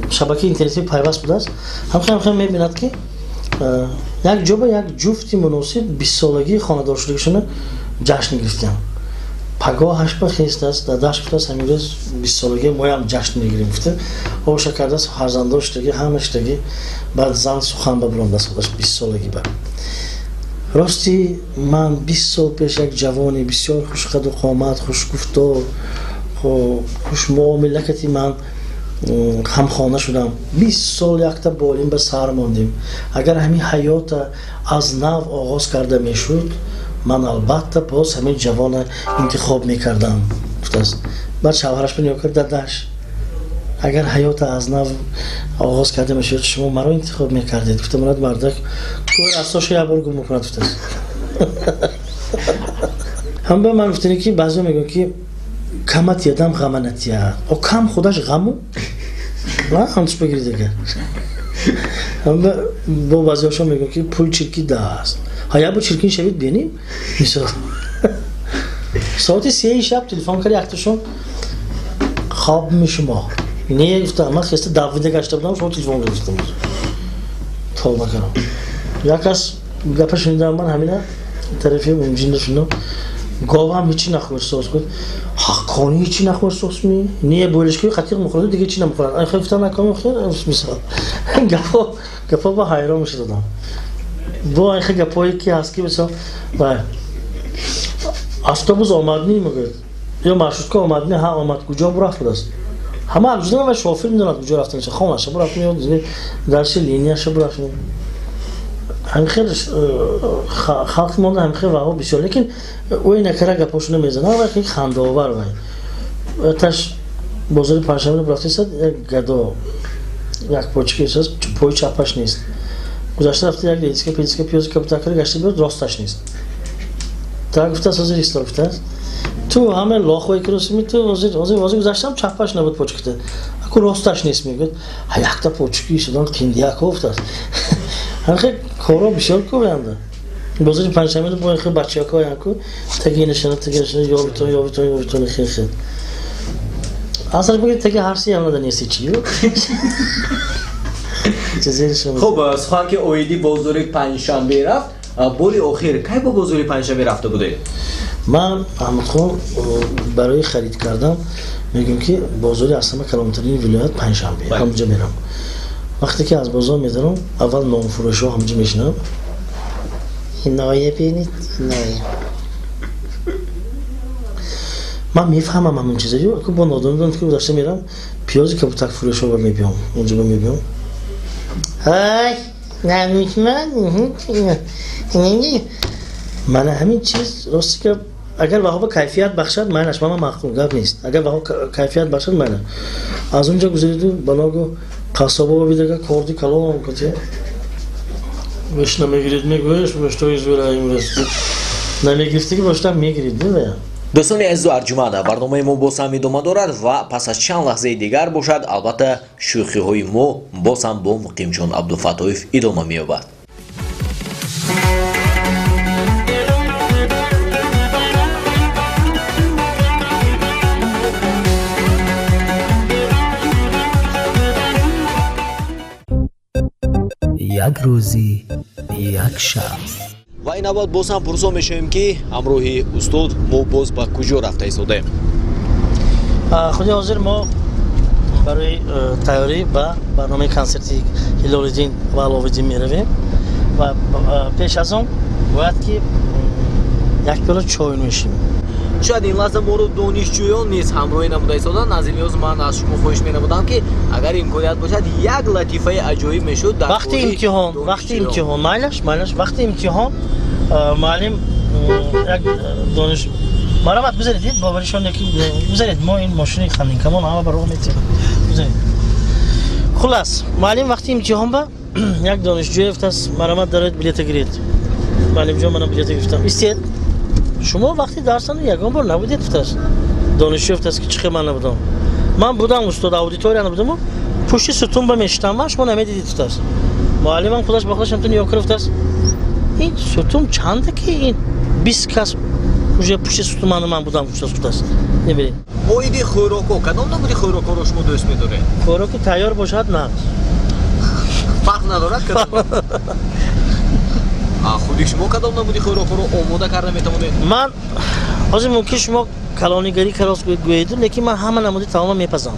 шабакаи интернетӣ пайваст будааст, ҳамхел мебинад, ки як ҷо ба як ҷуфти муносиб 20-солагии хонадоршудагишона ҷашн гирифтиям. Пагоҳаш ба хестааст, дадаш гуфтааст, ҳамин рӯз 20-солагии моям ҷашн мегирем, гуфта, оша кардааст, фарзандо шудаги, ҳама шудаги. Баъд зан сухан ба бурондааст худаш 20-солагӣ ба: рости, ман 20 сол пеш як ҷавони бисёр хушқаду қомат, хушгуфтор, хушмуомила кати ман ҳамхона шудам. 20 сол якта болин ба сар мондем. Агар ҳамин ҳаёта аз нав оғоз карда мешуд, ман албатта боз ҳамин ҷавона интихоб мекардам, гуфтааст. Баъд шавҳараш ба нигоҳ кард: дадаш, агар ҳаёта аз нав оғоз карда мешуд, шумо маро интихоб мекардед? Гуфта мурад мардак кӯр асоша як бор гум мекунад, гуфтааст. Ҳам ба ман гуфтане, ки баъзео мегӯянд, ки камат ядам ғама натияд. О, кам худаш ғаму ҳамчу бигирид. Агар бо баъзеҳошон мегӯянд, ки пул чирки даст, ҳа, як бор чиркин шавид, бинем. Мисол, соати 3-и шаб телефон кард якташон: хоб ми шумо? Не, гуфта, ман хеста давида гашта будам, шумо телефон гирифтам, тавба кардам. Як кас гапа шунидам, ман ҳамина тарафи унҷинда шунидам: говам ҳичи нахӯрд, сос гуфт. Ҳаққони ҳичи нахӯрд, сос ми? Не, болишкои қатиқ мехӯрд, дига чи намехӯрад. Ай, хел гуфтам, наком хел. Мисол, гапо гапо ба ҳайрон мешуд одам. Бо айхе гапое ки ҳаст, ки мисол, вай автобус омадни, мегӯяд, ё маршрутка омадни? Ҳа, омад. Куҷо бурафт будааст? Ҳама куҷо, ва шофир медонад куҷо рафта меша, хонаша бурафт, дарси линияша бурафт. Ҳамин хел халқи монда, ҳамин хел ваҳо бисёр. Лекин ӯи накара гапошуна мезанад, вай хеле хандаовар. Вай таш бозори Панҷшанбе бурафтесад, як гадо як почка истааст, пои чапаш нест. Гузашта рафта, як редиска, педиска, пиёзи кабутакара гашта биёд, росташ нест. Так гуфтааст: ҳозир исто, гуфтааст, ту ҳама лохое ки рости ту ҳозир гузаштам, чапаш набуд почката, аку росташ нест, мегӯяд. Ҳа, якта почки истодан қиндияко, гуфтааст. Ҳамхел коро бисёр коваянда бозори Панҷшанбе, бо хел бачаҳо ку таги нишана, таги нишана, ёбитон, ёбитон, ёбитон, хел хел. Асаш бигӯед, таги ҳарси ям наданеси чию. Хуб, сухан ки оиди бозори Панҷшанбе рафт, бори охир кай ба бозори Панҷшанбе рафта будед? Ман, Аҳмадхон, барои харид кардан мегӯям, ки бозори аз ҳама калонтарини вилоят Панҷшанбе, ҳамҷа мерам. Вақте ки аз бозор медарам, аввал нонфурӯшҳо ҳамҷа мешинам. Иноя бинед, иноя. Ман мефаҳмам ҳамин чиза. Ку бо нодон ки гузашта мерам, пиёзи кабутак фурӯшҳо мебиём, онҷо мебиём. Ай, намешман. Мана ҳамин чиз, рости ки, агар ваҳо ба кайфият бахшад, майлаш, мама маъқул гап нест. Агар ваҳо кайфият бахшад, майла. Аз он ҷо гузариду баногу қассобо бидага, корди калон кати гӯшт намегирид, мегӯяш, гӯштои зӯра имрӯз намегирифтаги бошта мегирид, не? Дӯстони азизу арҷуманд, барномаи мо боз ҳам идома дорад ва пас аз чанд лаҳзаи дигар бошад, албатта, шӯхиҳои мо боз ҳам бо Муқимҷон Абдуфаттоев идома меёбад. Як рӯзи як шахс. Ва ин навбат боз ҳам пурсон мешавем, ки ҳамроҳи устод мо боз ба куҷо рафта истодаем. Худи ҳозир мо барои тайёрӣ ба барномаи консерти Ҳилолиддин ва Аловиддин меравем ва пеш аз он бояд ки як пиёла чой нӯшем. Шояд ин лаҳза моро донишҷӯён низ ҳамроҳӣ намуда истоданд. Аз ин лиҳоз ман аз шумо хоҳиш менамудам, ки агар имконият бошад, як латифаи аҷоиб мешуд дар вақти имтиҳон. Вақти имтиҳон, майлаш, майлаш. Вақти имтиҳон муаллим як дониш марамат гузаред, боваришон яки гузаред, мо ин мошини хандинкамон ҳама ба роҳ метиҳем, гузаред. Хулас, муаллим вақти имтиҳон ба як донишҷӯе гуфтааст: марамат, дароед, билета гиред. Муаллимҷон, манам билета гирифтам. Истед, шумо вақти дарсана ягон бор набудед, гуфтааст. Донишҷӯ гуфтааст, ки чӣ хел ман набудам? Ман будам, устод, аудитория набудаму пушти сутун ба мешитам, ман шумо намедидед, гуфтааст. Муаллимам худаш ба худаш ҳамтун нигоҳ кард, гуфтааст: ин сутун чанда, ки ин 20 кас уже пушти сутун ман будам, гуфтааст. Небиред. Оиди хӯрокҳо, кадом намуди хӯрокҳоро шумо дӯст медоред? Хӯроки тайёр бошад, нағз. Фарқ надорад кадом? Худи шумо кадом намуди хӯрокҳоро омода карда метавонед? Ман ҳозир мумкин шумо калонигарӣ карос гӯеду, лекин ман ҳама намуди таома мепазам,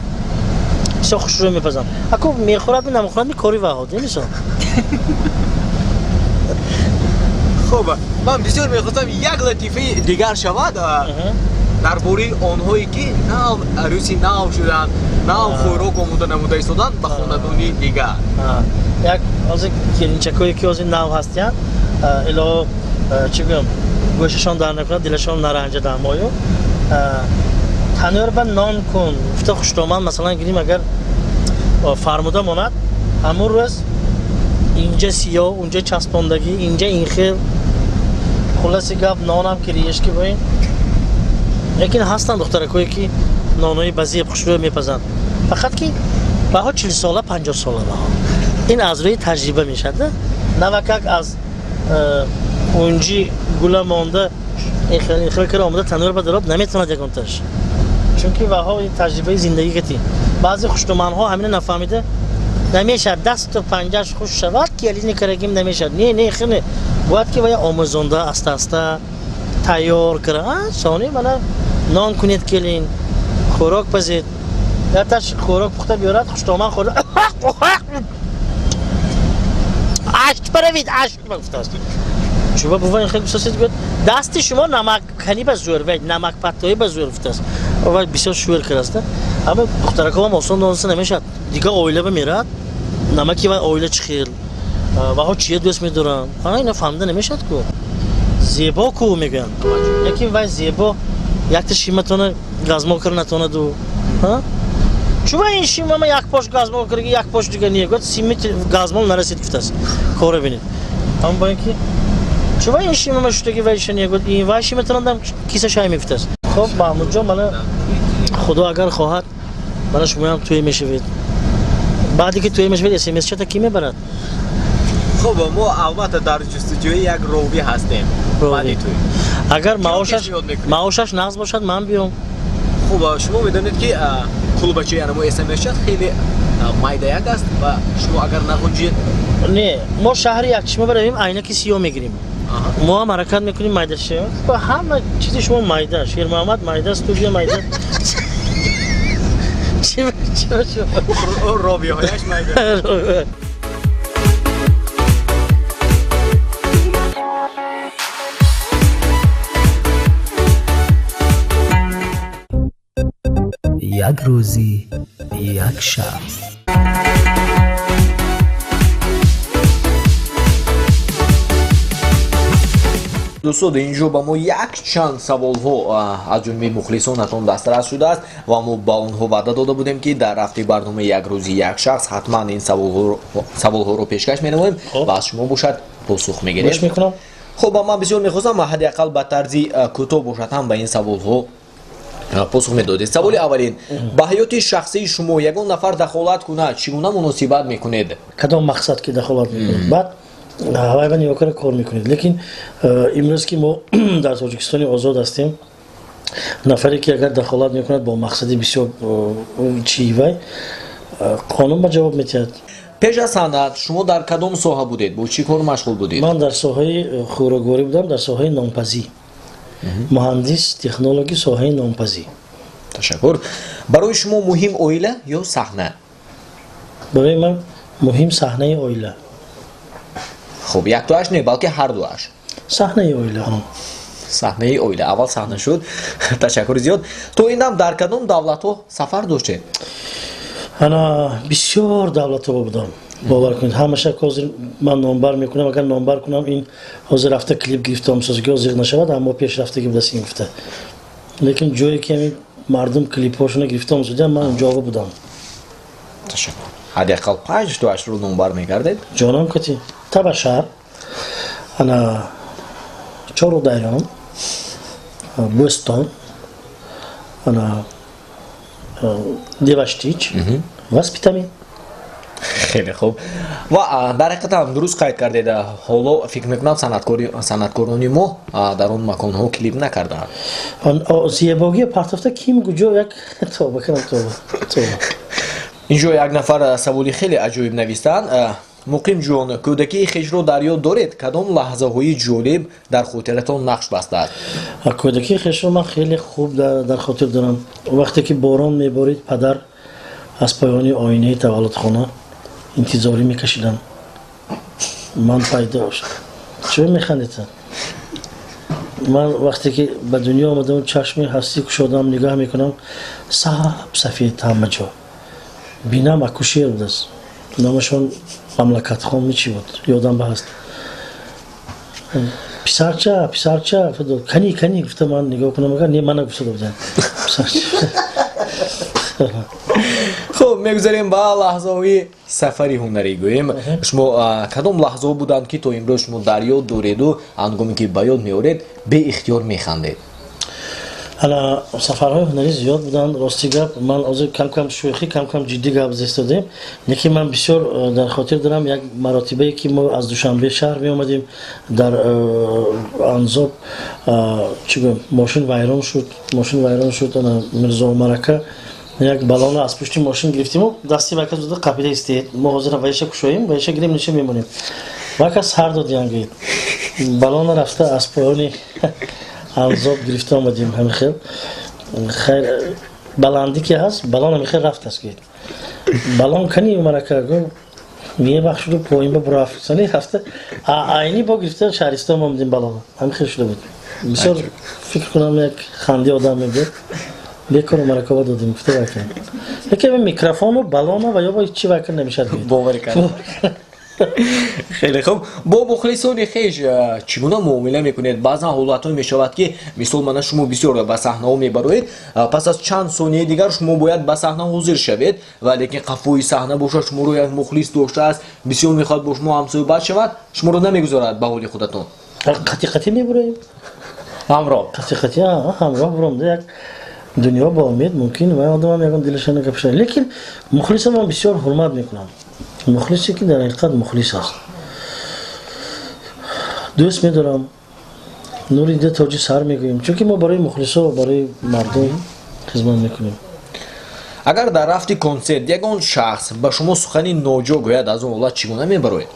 бисёр хушрӯ мепазам. Ако мехӯрад, намехӯрад, кори ваҳод мисол. Хуб, ман бисёр мехостам як латифаи дигар шавад дар бораи онҳое, ки нав арӯси нав шуданд, нав хӯрок омода намуда истоданд ба хонадони дигар. Як ҳозир келинчакое, ки ҳозир нав ҳастиянд, ило чӣ гӯям, гӯшашон дар накунад, дилашон наранҷад, амою танӯр ба нон кун гуфта хуштоман, масалан гирим, агар фармуда монад, ҳамун рӯз инҷа сиёҳ, унҷа часпондагӣ, инҷа инхел, хулоси гап, нонам кириешки бо ин. Лекин ҳастанд духтаракое, ки нонои базеб хушрӯ мепазанд, фақат ки баҳо 40 сола, 50 сола баҳо ин аз рӯи таҷриба мешавад. Навакак аз унҷи гула монда инхел кара омада танӯр ба дароб наметавонад ягонташ, чунки ваҳо таҷрибаи зиндагӣ кати. Баъзе хуштуманҳо ҳамина нафаҳмида намешавад, дасту панҷаш хуш шавад, келини карагим намешавад. Не, не, хеле бояд ки вая омӯзонда, аста аста тайёр кара. Сони мана нон кунед, келин, хӯрок пазед. Яташ хӯрок пухта биёрад, хуштоман хӯрда, ашт баравид, ашт гуфтааст. Чуба бува ин хел бисосед? Гӯяд, дасти шумо намакканӣ ба зӯр, вай намакпаттоӣ ба зӯр, гуфтааст. Вай бисёр шӯр кардаст. Аммо духтаракҳоам осон дониста намешавад, дигар оила ба меравад, намаки вай оила чӣ хел, ваҳо чия дӯст медоранд, ина фаҳмида намешавад ку. Зебо ку мегӯянд, лекин вай зебо якта шиматона газмол кара натонаду. Чува ин шимама як пош газмол кардаги, як пош дига не? Гӯяд, сими газмол нарасид, гуфтааст. Кора бинед, ам бо ин ки чува ин шимама шудаги, вай ша не? Гӯяд, ин вай шиматонадам киса шай мегуфтааст. Хоб, Маҳмудҷон, мана Худо агар хоҳад, мана шумоям тӯй мешавед. Баъде ки тӯй мешавед, смс чата кӣ мебарад? Хуб, мо албатта дар ҷустуҷӯи як ровӣ ҳастем баъди тӯй. Агар маошаш нағз бошад, ман биём. Хуб, шумо медонед, ки клубачаи анамо смс чат хеле майдаяк аст ва шумо агар нағунҷед. Не, мо шаҳри Якчишма баравем, айнаки сиёҳ мегирем, мо ҳам ҳаракат мекунем майда шавем. Ҳама чизи шумо майда, Шермуҳаммад майда, студия майда. Ровиҳояш майда. Як рӯзи як шахс. Дӯстод, инҷо ба мо якчанд саволҳо аз ҷониби мухлисонатон дастрас шудааст ва мо ба онҳо ваъда дода будем, ки дар рафти барномаи «Як рӯзи як шахс» ҳатман ин саволҳоро пешкаш менамоем ва аз шумо бошад посух мегирем. Хуб, ман бисёр мехостам ҳадди ақал ба тарзи кӯтоҳ бошад ҳам ба ин саволҳо посух медодед. Саволи аввалин: ба ҳаёти шахсии шумо ягон нафар дахолат кунад, чӣ гуна муносибат мекунед? Кадом мақсад ки дахолат мекунед, баъд ҳавайба нигоҳ карда кор мекунед. Лекин имрӯз ки мо дар Тоҷикистони озод ҳастем, нафаре ки агар дахолат мекунад бо мақсади бисёр чи вай қонун ба ҷавоб метиҳад. Пеш аз санъат шумо дар кадом соҳа будед, бо чӣ кор машғул будед? Ман дар соҳаи хӯрокворӣ будам, дар соҳаи нонпазӣ, муҳандис технологи соҳаи нонпазӣ. Ташаккур. Барои шумо муҳим оила ё саҳна? Барои ман муҳим саҳнаи оила. Хуб, яктоаш не, балки ҳардуаш. Саҳнаи оила. Саҳнаи оила аввал саҳна шуд. Ташаккури зиёд. То ин дам дар кадом давлатҳо сафар доштед? Ана, бисёр давлатҳо будам, бовар кунед, ҳамаша ҳозир ман номбар мекунам, агар номбар кунам, ин ҳозир рафта клип гирифтам созги зиқ нашавад, аммо пеш рафтаги будаст ин гуфта. Лекин ҷое ки ҳамин мардум клипҳошона гирифта омсудиям, ман онҷоға будам. Ташаккур. Ҳадди ақал панҷ тоашро номбар мекардед? Ҷонам кати Табашар, ана, Чорудайрон, Бӯстон, ана, Деваштич ва Спитамин. Хеле хуб. Ва дар ҳақиқат ҳам дуруст қайд кардед, ҳоло фикр мекунам, санъаткорони мо дар он маконҳо клип накардаанд. Зебогия партофта ким куҷо як тоба кунам, тоба, тоба. Инҷо як нафар саволи хеле аҷоиб навистанд: Муқимҷон, кӯдакии хешро дар ёд доред? Кадом лаҳзаҳои ҷолиб дар хотиратон нақш бастааст? Кӯдакии хешро ман хеле хуб дар хотир дорам. Вақте ки борон меборид, падар аз поёни оинаи таваллудхона интизорӣ мекашиданд, ман пайдо. Чӣ механдед? Ман вақте ки ба дунё омадам, чашми ҳастӣ кушодам, нигоҳ мекунам, саб сафед ҳама ҷо. Бинам акушер будааст, номашон Мамлакатхон мичи буд, ёдам ба ҳаст. Писарча, писарча, кани, кани, гуфта, ман нигоҳ кунам, агар не, мана гуфта будам. Хуб, мегузарем ба лаҳзаҳои сафари ҳунарӣ. Гӯем, шумо кадом лаҳзаҳо буданд, ки то имрӯз шумо дар ёд дореду ҳангоме ки ба ёд меоред, беихтиёр механдед? Ана, сафарҳои ҳунарӣ зиёд буданд. Рости гап, ман ҳозир кам-кам шӯхӣ, кам-кам ҷиддӣ гап зистодем, лекин ман бисёр дар хотир дорам як маротибае ки мо аз Душанбе шаҳр меомадем, дар Анзоб, чӣ гӯям, мошин вайрон шуд, мошин вайрон шуд. Ана, Мирзоумарака як баллона аз пушти мошин гирифтиму дасти вайкас буда, қапида истед, мо ҳозир вайша кушоем, вайша гирем, ниша мемонем. Вайкас сар додиям, гӯед, баллона рафта аз поёни Анзоб гирифта омадем. Ҳамин хел, хайр, баландӣ ки ҳаст, баллон ҳамин хел рафтааст, гӯед, баллон кани, Умарака гӯ, мебахшуду поин ба бурафт. Сони рафта айни бо гирифта шаҳристон омадем баллона. Ҳамин хел шуда буд. Бисёр фикр кунам, як ханди одам мебиёд. Бекор Умаракова додем, гуфта вайкан. Яке микрофону баллона ва ё бо чӣ вайкан намешад. Боварӣ кард. Хеле хуб. Бо мухлисони хеш чӣ гуна муомила мекунед? Баъзан ҳолатҳое мешавад, ки мисол, мана шумо бисёр ба саҳнаҳо мебароед, пас аз чанд сонияи дигар шумо бояд ба саҳна ҳозир шавед, ва лекин қафои саҳна бошад, шуморо як мухлис доштааст, бисёр мехоҳад бо шумо ҳамсӯҳбат шавад, шуморо намегузорад ба ҳоли худатон. Қатӣ қатӣ мебуроем. Ҳамроҳ. Қатӣ қатӣ ҳамроҳ буромда, як дунё бо умед, мумкин вай одамам ягон дилашона гапша. Лекин мухлиса ман бисёр ҳурмат мекунам. Мухлисе ки дар ҳақиқат мухлис аст, дӯст медорам, нури дида, тоҷи сар мегӯем, чунки мо барои мухлисо, барои мардум хизмат мекунем. Агар дар рафти консерт ягон шахс ба шумо сухани ноҷо гӯяд, аз он ҳолат чӣ гуна мебароед?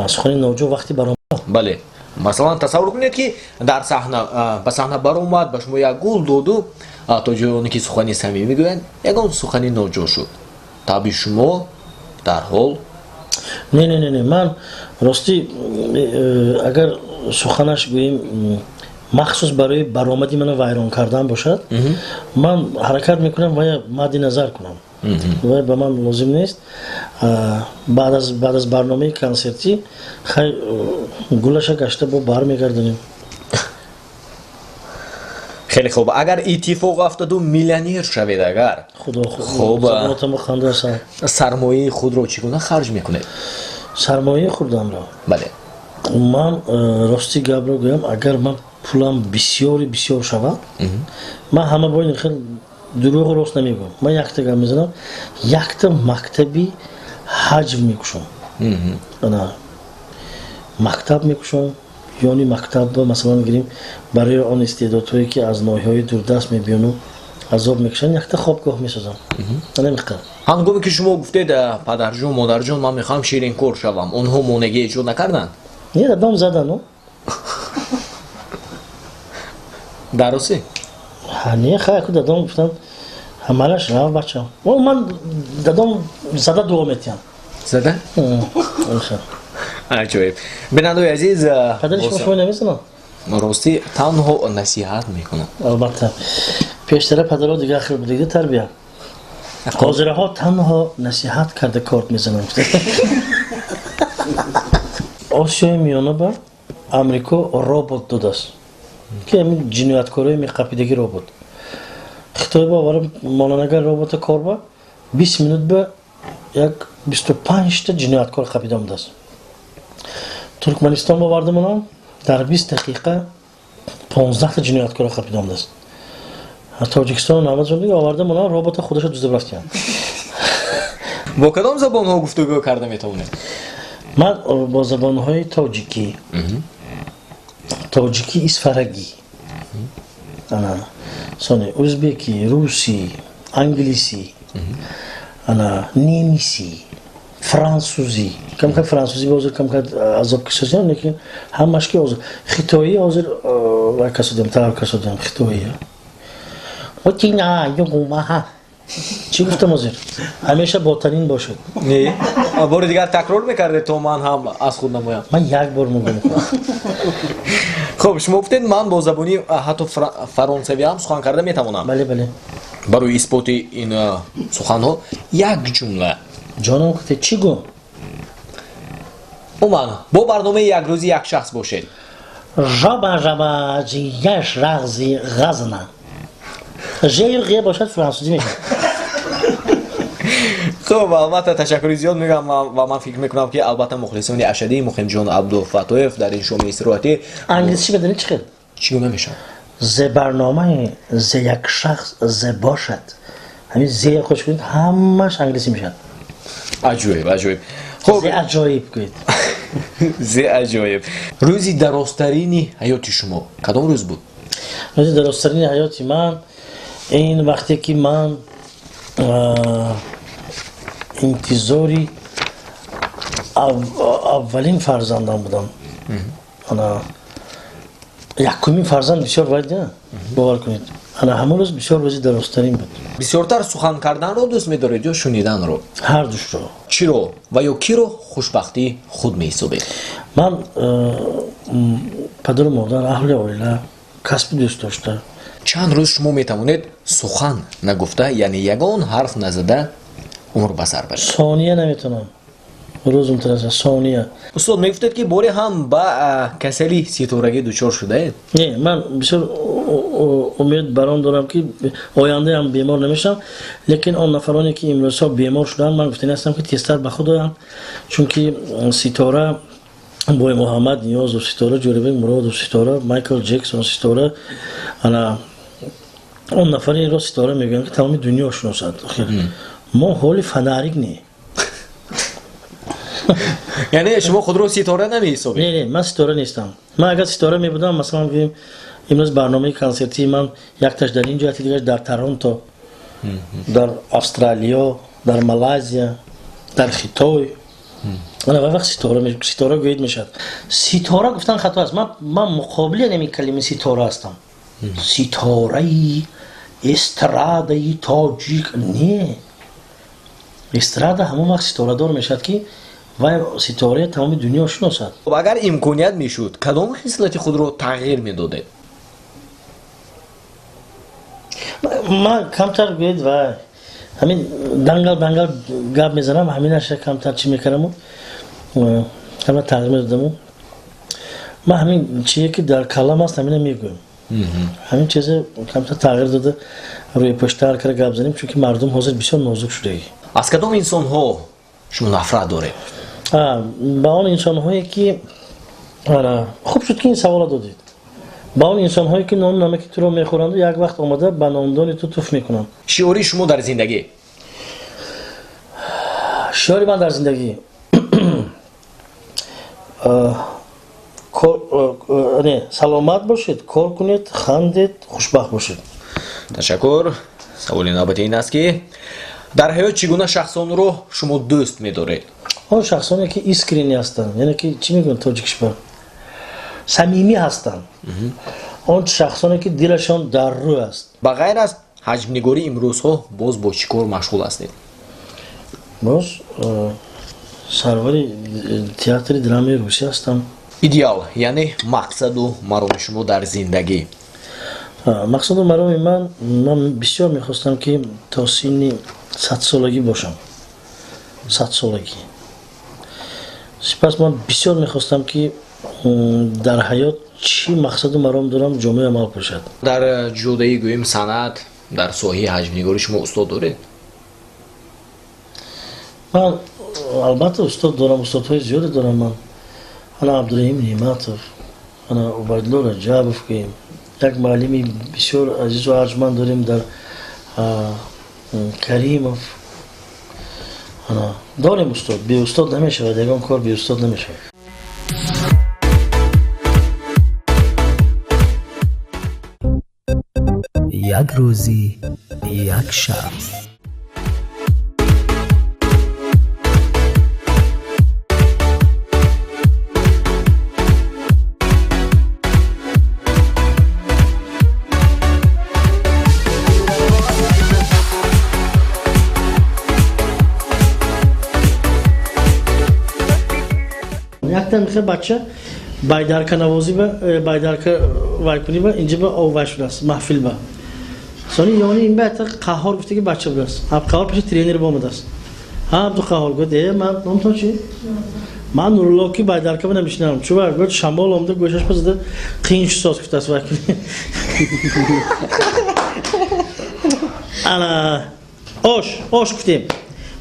Сухани ноҷо вақти баромад? Бале, масалан, тасаввур кунед, ки дар саҳна ба саҳна баромад, ба шумо як гул доду, то ҷои оне ки сухани самимӣ гӯянд, ягон сухани ноҷо шуд, таби шумо дарҳол. Не, не, не, не, ман ростӣ, агар суханаш, гӯем, махсус барои баромади мана вайрон кардан бошад, ман ҳаракат мекунам вая мадди назар кунам, вай ба ман лозим нест. Баъд аз барномаи консертӣ, хай, гулаша гашта бо бармегардонем. Хеле хуб. Агар иттифоқ афтаду миллионер шавед, агар Худо хуб, сармояи худро чӣ гуна харҷ мекунед? Сармояи худамро? Бале. Ман рости гапро гӯям, агар ман пулам бисёри бисёр шавад, ман ҳама бо ин хел дурӯғу рост намегӯям, ман якта гап мезанам, якта мактаби ҳаҷв мекушам, мактаб мекушам, ёни мактаб, масалан гирем, барои он истеъдодҳое ки аз ноҳияҳои дурдаст мебиёну азоб мекушанд, якта хобгоҳ месозам. Намиқадр. Ҳангоме ки шумо гуфтед, падарҷон, модарҷон, ман мехоҳам ширинкор шавам, онҳо монеъгӣ эҷод накарданд? Не, дадом задану. Дар росӣ? Не, хай, ку дадом гуфтанд, ҳамалаш рав, бачам. Ман дадом зада дуо метиҳам. Зада? Аҷоиб. Бинандаои азиз, падари шумо шумо намезанад? Ростӣ, танҳо насиҳат мекунам. Албатта, пештара падаро дигар хел буд тарбия. Ҳозираҳо танҳо насиҳат карда корт мезананд. Осиёи Миёна ба Амрико робот додааст, ки ҳамин ҷинояткорои меқапидаги робот. Хитой ба овара монанагар робота кор ба 20 минут ба як 25та ҷинояткор қапида омадааст. Туркманистон боварда монам, дар 20 дақиқа 15та ҷинояткора қапида омадааст. Тоҷикистон наваҷон дига оварда монам, робота худаша дузда рафтиян. Бо кадом забонҳо гуфтугӯ карда метавонед? Ман бо забонҳои тоҷикӣ, тоҷикӣ исфарагӣ, сони узбекӣ, русӣ, англисӣ, ана немисӣ, франсузӣ, камкам франсузӣ ҳозир камкам азоб кишасиям, лекин ҳамаш ки ҳозир хитоӣ ҳозир вай касодиам, тайёр касодиам хитоӣ. Чӣ гуфтам ҳозир? Ҳамеша ботанин бошед. Не, бори дигар такрор мекардед, то ман ҳам аз худ намоям. Ман як бор мегӯям. Хуб, шумо гуфтед, ман бо забони ҳатто фаронсавӣ ҳам сухан карда метавонам. Бале, бале. Барои исботи ин суханҳо як ҷумла. Ҷонам, гуфте, чӣ гӯ? Умуман, бо барномаи Як рӯзи як шахс бошед. Жаба жаба ҷияш рағзи ғазна. Жею ғе бошад, франсузӣ мешавад. Хуб, албатта, ташаккури зиёд мегӯям ва ман фикр мекунам, ки албатта мухлисони ашадии Муқимҷон Абдуфаттоев дар ин шоми истироҳатӣ Англисӣ медонед чӣ хел? Чӣ гуна мешавад? Зе барномаи зе як шахс зе бошад. Ҳамин зе хуш кунед, ҳамаш англисӣ мешавад. Аҷоиб, аҷоиб. Хуб, зе аҷоиб гӯед. Зе аҷоиб. Рӯзи дарозтарини ҳаёти шумо кадом рӯз буд? Рӯзи дарозтарини ҳаёти ман ин вақте ки ман интизори аввалин фарзандам будам. Ана якумин фарзанд бисёр вайд, бовар кунед, ана ҳамон рӯз бисёр рӯзи дарозтарин буд. Бисёртар сухан карданро дӯст медоред ё шуниданро? Ҳар душро. Чиро ва ё киро хушбахтии худ меҳисобед? Ман падару модар, аҳли оила, касби дӯст дошта. Чанд рӯз шумо метавонед сухан нагуфта, яъне ягон ҳарф назада умр ба сар баред? Сония наметавонам, рӯзум тараса сония. Устод, мегуфтед, ки боре ҳам ба касали ситорагӣ дучор шудаед? Не, ман бисёр умед бар он дорам, ки ояндаам бемор намешавам, лекин он нафароне ки имрӯзҳо бемор шуданд, ман гуфтани ҳастам, ки тезтар ба худ оянд, чунки ситора Бой Муҳаммад Ниёзов, ситора Ҷӯрабек Муродов, ситора Майкл Ҷексон, ситора ана он нафареро ситора мегӯянд, ки тамоми дунё шиносад. Мо ҳоли фонарик не. Яъне шумо худро ситора намеҳисобед? Не, не, ман ситора нестам. Ман агар ситора мебудам, масалан гӯем, имрӯз барномаи консертии ман якташ дар ин ҷо, яке дигараш дар Торонто, дар Австралиё, дар Малайзия, дар Хитой. Ана вақт ситора, ситора гӯед мешавад. Ситора гуфтан хато аст. Ман муқобили ҳамин калимаи ситора ҳастам. Ситораи эстрадаи тоҷик не. Эстрада ҳамон вақт ситорадор мешавад, ки вай ситораи тамоми дунё шиносад. Агар имконият мешуд, кадом хислати худро тағйир медодед? Ман камтар гӯед вай ҳамин дангал дангал гап мезанам, ҳаминаша камтар чӣ мекардаму, камтар тағйир медодаму. Ман ҳамин чие ки дар калам аст, ҳамина мегӯям. Ҳамин чизе камтар тағйир дода, рӯи пуштар карда гап занем, чунки мардум ҳозир бисёр нозук шудагӣ. Аз кадом инсонҳо шумо нафрат доред? Ба он инсонҳое ки Хуб шуд, ки ин савола додед. Ба он инсонҳое, ки нону намаки туро мехӯранду як вақт омада ба нондони ту туф мекунанд. Шиори шумо дар зиндагӣ? Шиори ман дар зиндагӣ не, саломат бошед, кор кунед, хандед, хушбахт бошед. Ташаккур. Саволи навбатӣ ин аст, ки дар ҳаёт чӣ гуна шахсонро шумо дӯст медоред? Он шахсоне, ки искренний ҳастанд, яъне ки чӣ мегӯянд тоҷикишба, самимӣ ҳастанд, он шахсоне, ки дилашон дар рӯ аст. Ба ғайр аз ҳаҷмнигорӣ имрӯзҳо боз бо чӣ кор машғул ҳастед? Боз сарвари театри драмаи русӣ ҳастам. Идеал, яъне мақсаду мароми шумо дар зиндагӣ? Мақсаду мароми ман бисёр мехостам, ки то синни 100-солагӣ бошам, 100-солагӣ. Сипас ман бисёр мехостам, ки дар ҳаёт чӣ мақсаду маром дорам, ҷомаи амал пӯшад. Дар ҷодаи, гӯем, санъат, дар соҳаи ҳаҷмнигорӣ шумо устод доред? Ман албатта устод дорам, устодҳои зиёде дорам ман. Ана Абдураҳим Неъматов, ана Убайдулло Раҷабов, гӯем, як муаллими бисёр азизу арҷманд дорем дар Каримов. Ана дорем устод, беустод намешавад, ягон кор беустод намешавад. Як рӯзӣ, як шахс. Якта михе бача байдарка навозӣ ба байдарка вайкунӣ ба инҷа ба ов вай шудааст, маҳфил ба. Сони ёни ин ба якта Қаҳҳор гуфтаги бача будааст. Қаҳҳор пеши тренер омадааст. Ҳа, Абдуқаҳҳор, гуфт, ман номтон чи? Ман Нурулло, ки байдарка ба намешинам. Чуба, гуфт, шамол омада гӯшаш ба зада қиин соз гуфтааст вайкунӣ. Ана ош, ош гуфтем.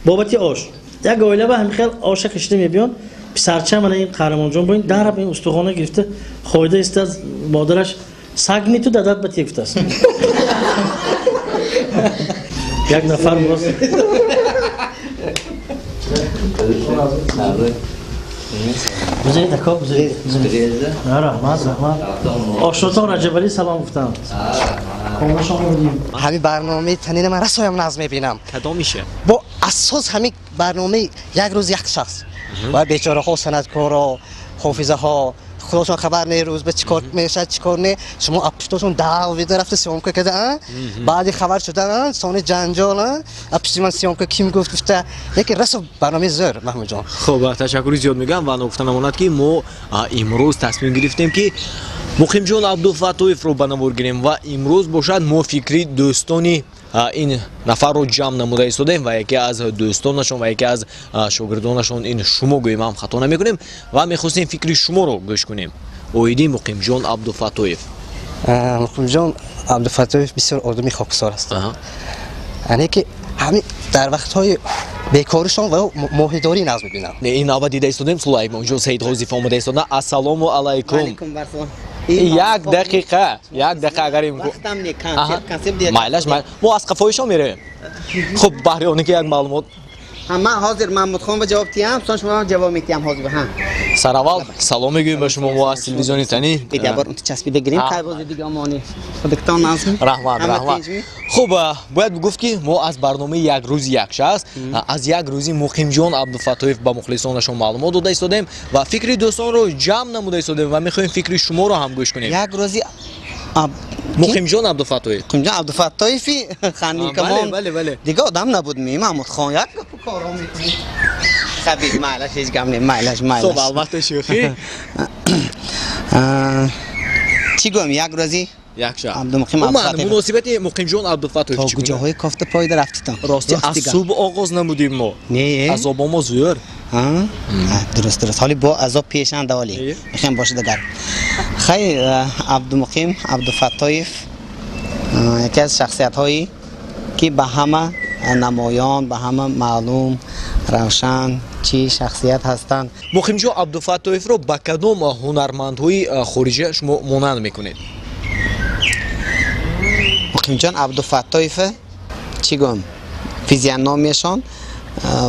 Бобати ош. Як оила ба ҳамин хел оша кашида мебиён. Писарча мана ин Қаҳрамонҷон бо ин дараб ин устухона гирифта хойда истаз, модараш сагни ту дадат ба тия гуфтааст. Як нафар боз гузаред, ако, гузаред. Раҳмат, раҳмат. Ошнотон Раҷабалӣ салом гуфтам. Ҳамин барномаи танина ман расоям нағз мебинам. Кадомиша? Бо асос ҳамин барномаи як рӯз як шахс ва бечораҳо, санъаткоро, ҳофизаҳо, худошон хабар не, рӯз ба чӣ кор мешавад, чӣ кор не. Шумо апуштошон давида рафта съёмка карда, баъди хабар шуда сони ҷанҷол, апушти ман съёмка ким гуфт гуфта. Лекин расо барномаи зӯр, Маҳмудҷон. Хуб, ташаккури зиёд мегӯям ва ногуфта намонад, ки мо имрӯз тасмим гирифтем, ки Муқимҷон Абдуфаттоевро ба навор гирем ва имрӯз бошад мо фикри дӯстони ин нафарро ҷамъ намуда истодаем ва яке аз дӯстонашон ва яке аз шогирдонашон ин шумо гӯем ҳам хато намекунем ва мехостем фикри шуморо гӯш кунем оиди Муқимҷон Абдуфаттоев. Муқимҷон Абдуфаттоев бисёр одами хоксор аст, яъне ки ҳамин дар вақтҳои бекоришон ва моҳидорӣ нағз мебинам. Не, ин навбат дида истодем, Сулаймонҷон Саидғозиев омада истода. Ассалому алайкум. Як дақиқа, як дақиқа, агар имкон. Майлаш, мо аз қафоишон меравем. Хуб, баҳри оне ки як маълумот. Ман ҳозир Маҳмудхон ба ҷавоб диҳам, сон шумо ҷавоб медиҳам ҳозир. Ҳа. Сараввал салом мегӯем ба шумо мо аз телевизиони Танин. Бидабор унти часпида гирем, қайбози дига омони. Худатон назм. Раҳмат, раҳмат. Хуб, бояд гуфт, ки мо аз барномаи як рӯзи як шахс, аз як рӯзи Муқимҷон Абдуфаттоев ба мухлисонашон маълумот дода истодем ва фикри дӯстонро ҷамъ намуда истодем ва мехоҳем фикри шуморо ҳам гӯш кунем. Як рӯзи Муқимҷон Абдуфаттоев. Муқимҷон Абдуфаттоеви хандикамон. Бале, бале. Дига одам набуд ми Маҳмудхон, як гапу коро мекунӣ. Хабир, майлаш, ҳеҷ гап не, майлаш, майлаш. Хуб, албатта шӯхӣ. Чӣ гӯям, як рӯзи як шахс. Абдумуқим Умуман Абдуфаттоев. муносибати Муқимҷон Абдуфаттоев То чӣ гуна? куҷоҳои кофта пойда рафтитон? Рости, аз субҳ оғоз намудем мо. Не. Азобо мо зӯр. Дуруст, дуруст. Ҳоли бо азоб пешанда ҳоли. Мехоҳем бошад агар. Хай, Абдумуқим Абдуфаттоев яке аз шахсиятҳое, ки ба ҳама намоён, ба ҳама маълум, равшан. Чӣ шахсият ҳастанд. Муқимҷон Абдуфаттоевро ба кадом ҳунармандҳои хориҷа шумо монанд мекунед? Муқимҷон Абдуфаттоев чӣ гӯм, физиономияшон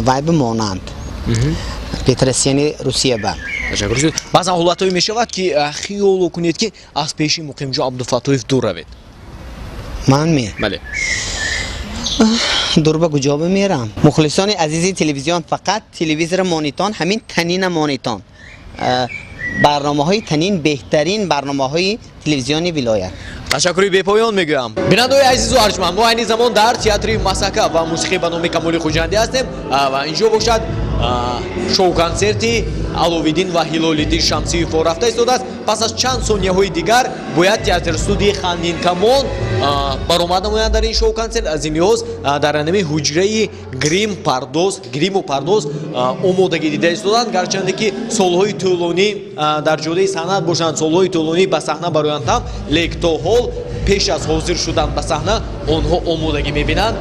вай ба монанд Петросяни Русия ба. Ташаккур. Баъзан ҳолатҳое мешавад, ки хиёло кунед, ки аз пеши Муқимҷон Абдуфаттоев дур равед. Ман ме? Бале. Дур ба куҷо бимерам? Мухлисони азизи телевизион, фақат телевизор монитон, ҳамин Танина монитон. Барномаҳои Танин беҳтарин барномаҳои телевизиони вилоят. Ташаккури бепоён мегӯям. Бинандаҳои азизу арҷманд, мо айни замон дар театри Масака ва мусиқӣ ба номи Камоли Хуҷандӣ ҳастем ва инҷо бошад шоу-консерти Аловиддин ва Ҳилолиддин Шамсиевҳо рафта истодааст. Пас аз чанд сонияҳои дигар бояд театр-студияи Хандинкамон баромад намоянд дар ин шоу-консерт. Аз ин лиҳоз дар анами ҳуҷраи гриму пардоз омодагӣ дида истоданд. Гарчанде ки солҳои тӯлонӣ дар ҷодаи санъат бошанд, солҳои тӯлонӣ ба саҳна бароянд ҳам, лек то ҳол пеш аз ҳозир шудан ба саҳна онҳо омодагӣ мебинанд.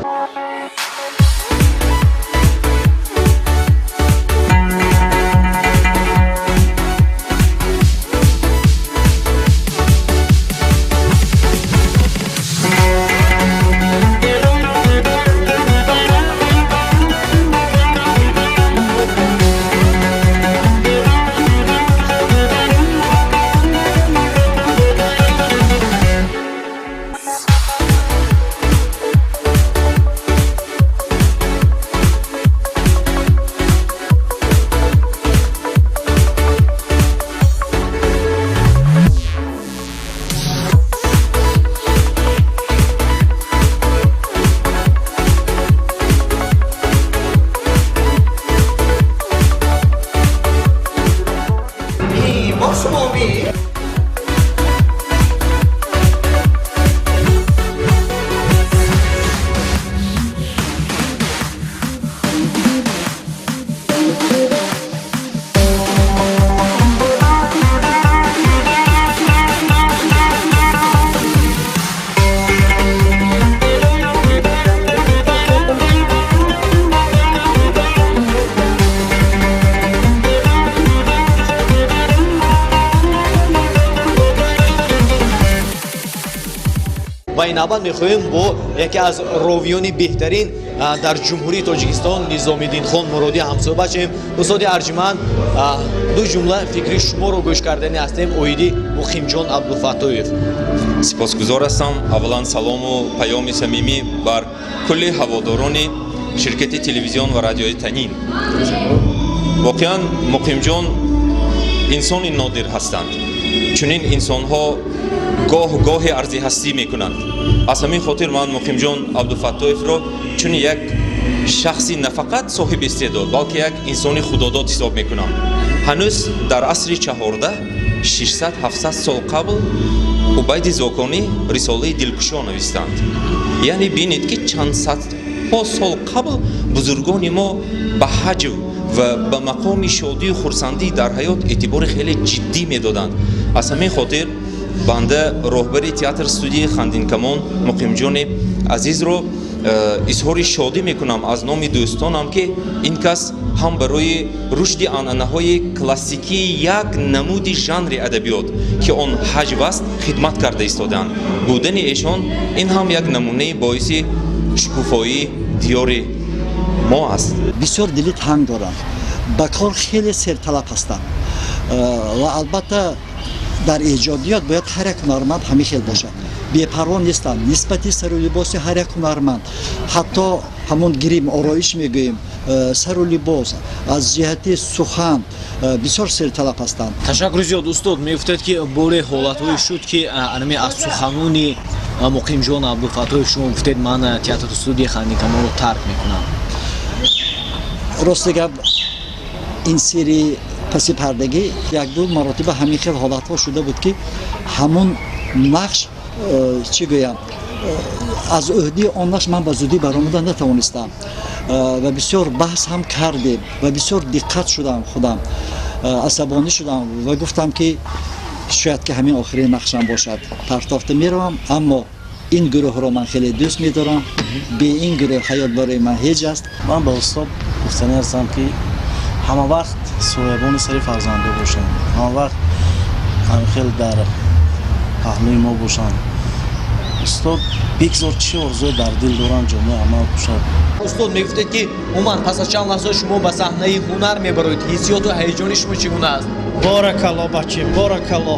Ва ин навбат мехоҳем бо яке аз ровиёни беҳтарин дар Ҷумҳурии Тоҷикистон Низомиддинхон Муродӣ ҳамсӯҳбат шавем. Устоди арҷманд, ду ҷумла фикри шуморо гӯш кардани ҳастем оиди Муқимҷон Абдуфаттоев. Сипосгузор ҳастам. Аввалан салому паёми самимӣ бар кулли ҳаводорони ширкати телевизион ва радиои Танин. Воқеан Муқимҷон инсони нодир ҳастанд. Чунин инсонҳо гоҳ гоҳе арзи ҳастӣ мекунанд. Аз ҳамин хотир ман Муқимҷон Абдуфаттоевро чун як шахси на фақат соҳиби истеъдод, балки як инсони худодод ҳисоб мекунам. Ҳанӯз дар асри 14, 600-700 сол қабл Убайди Зоконӣ рисолаи дилкушо навистанд. Яъне бинед, ки чанд садҳо сол қабл бузургони мо ба ҳаҷв ва ба мақоми шодию хурсандӣ дар ҳаёт эътибори хеле ҷиддӣ медоданд. Аз ҳамин хотир банда роҳбари театр студияи Хандинкамон Муқимҷони азизро изҳори шодӣ мекунам аз номи дӯстонам, ки ин кас ҳам барои рушди анъанаҳои классикии як намуди жанри адабиёт, ки он ҳаҷв аст, хидмат карда истодаанд. Будани эшон ин ҳам як намунаи боиси шукуфоии диёри мо аст. Бисёр дили танг дорам, ба кор хеле серталаб ҳастам ва албатта дар эҷодиёт бояд ҳар як ҳунарманд ҳамин хел бошад. Бепарво нестанд нисбати сару либоси ҳар як ҳунарманд, ҳатто ҳамон грим ороиш мегӯем, сару либос аз ҷиҳати сухан бисёр серталаб ҳастанд. Ташаккури зиёд устод. Мегуфтед, ки боре ҳолатҳое шуд, ки анами аз суханони Муқимҷон Абдуфаттоев шумо гуфтед, ман театр студияи Хандинкамонро тарк мекунам. Рости гап, ин сири паси пардагӣ як-ду маротиба ҳамин хел ҳолатҳо шуда буд, ки ҳамон нақш, чӣ гӯям, аз ӯҳдии он нақш ман ба зудӣ баромада натавонистам ва бисёр баҳс ҳам кардем ва бисёр диққат шудам, худам асабонӣ шудам ва гуфтам, ки шояд ки ҳамин охирин нақшам бошад, партофта меравам, аммо ин гурӯҳро ман хеле дӯст медорам, бе ин гурӯҳ ҳаёт барои ман ҳеҷ аст. Ман ба устод гуфтанӣ ҳастам, ки Ҳама вақт соябони сари фарзандо бошанд, ҳама вақт ҳамхел дар паҳлӯи мо бошанд. Устод бигзор чӣ орзуе дар дил доранд, ҷомаи амал пӯшад. Устод, мегуфтед, ки умуман пас аз чанд лаҳза шумо ба саҳнаи ҳунар мебароед. Ҳиссиёту ҳаяҷони шумо чӣ гуна аст? Боракалло, баче, боракалло.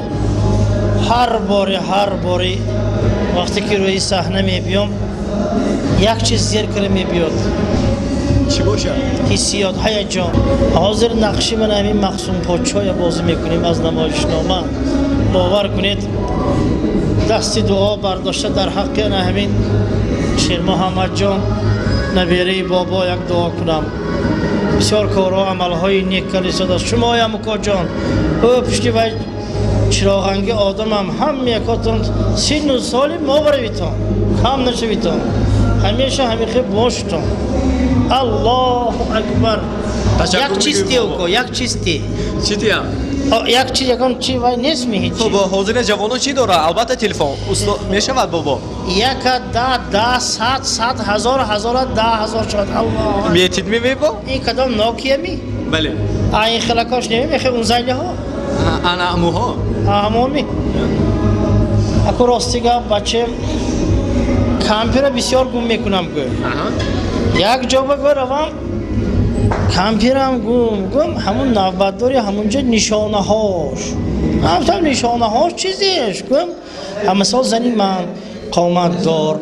Ҳар бори, ҳар бори вақте ки рӯи саҳна мебиём, як чиз зер кара мебиёд. Чӣ бошад? Ҳиссиёт, ҳаяҷон. Ҳозир нақши ман ҳамин Мақсум подшоя бозӣ мекунем аз намоишнома. Бовар кунед, дасти дуо бардошта дар ҳаққи ана ҳамин Шермуҳаммадҷон, набераи бобо, як дуо кунам. Бисёр корҳо, амалҳои нек кардисодааст. Шумоям, укоҷон, ӯ пушти вай чироғанги одамам, ҳам якотон синну соли мо баравитон, кам нашавитон, ҳамеша ҳамихел бошитон. Аллоҳу акбар. Як чиз ти, уко, як чиз ти. Чӣ тиям? Як чиз, ягон чи вай нест ми ҳеҷ. Хуб, ҳозира ҷавонон чӣ дора? Албатта телефон. Устод, мешавад, бобо? Яка, да, да, сад, сад, ҳазор, ҳазора, да ҳазор шавад. Аллоҳ. Метид ми бобо? Ин кадом Нокия ми? Бале. А ин хелакош неми, мехе унзайлиҳо? Ана амуҳо? Амуҳо ми? Аку рости гап, баче, кампира бисёр гум мекунам, гӯ. Як ҷо ба гӯ равам, кампирам гум, гум, ҳамун навбатдори ҳамунҷо нишонаҳош. Ҳамтам нишонаҳош чизеш, гум. Ҳамасол зани ман қоматдор,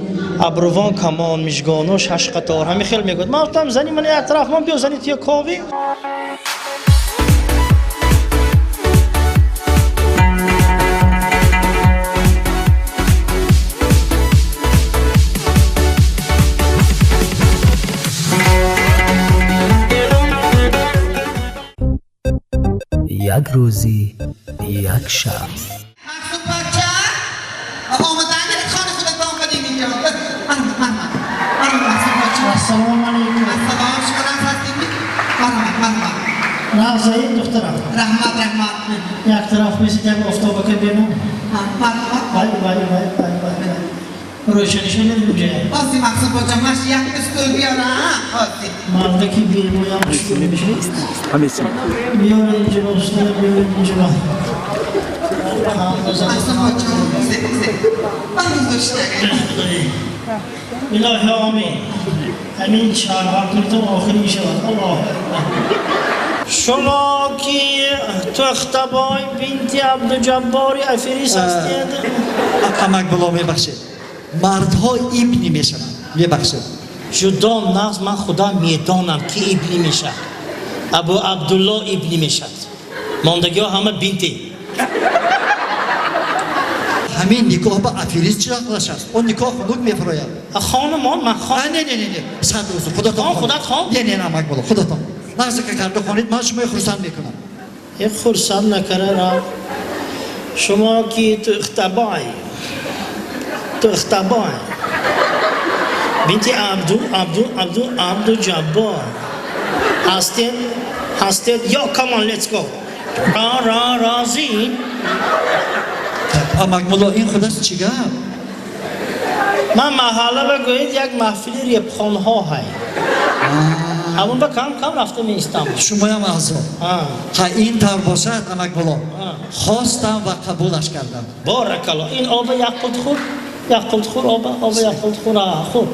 абрувон камон, мижгоно шаш қатор, ҳамин хел мегӯяд. Ман гуфтам, зани ман як тараф ман, биё зани туя ковӣ. Як рӯзи як шахс. Ассалому алайкум. Ассалом, шумо нағз ҳастедми? Марҳамат, марҳамат. Нағзаи, духтарам. Раҳмат, раҳмат. Як тараф месид, як офтобака бинам. Марҳамат. Вай, вай, вай, вай, вай. Рӯшаниша медим ҷая. Ҳозир, Мақсуд боҷа, маш як стул биёра, ҳозир. Мардаки бемоям биёра инҷо, уста, биёра инҷо. Мақсуд боҷа, Илоҳи омин. Ҳамин шарҳакунитон охири мешавад. Аллоҳу акбар. Шумо ки Тухтабой бинти Абдуҷаббори аферис ҳастед? Амак було, мебахшед. Мардҳо ибни мешаванд. Мебахшед. Ҷудо нағз, ман худам медонам, ки ибни мешавад. Абу Абдулло ибни мешавад. Мондагиҳо ҳама бинти. Ҳамин никоҳ ба аферист чӣ рақлаш аст? Он никоҳ хунук мефарояд. Хонумон, ман хон. Не, не, не, не. Сад рӯз худатон. Хон, худат хон. Не, не, амак було, худатон. Нағзака карда хонед, ман шуморо хурсанд мекунам. Е, хурсанд накара рав. Шумо ки Тухтабой. Тухтабой. Бинти Абду, Абду, Абду, Абду Ҷаббор. Ҳастед? Ҳастед? Yo, come on, let's go. Ра, ра, розӣ. Амак мулло, ин худаш чӣ гап? Ман маҳалла ба гӯед як маҳфили репхонҳо ҳай. Ҳамун ба кам кам рафта меистам. Шумоям аъзо. Ха, ин тавр бошад, амак мулло. Хостам ва қабулаш кардам. Боракалло. Ин оба як қулт хӯр, як қулт хӯр, оба, оба як қулт хӯр, хӯр.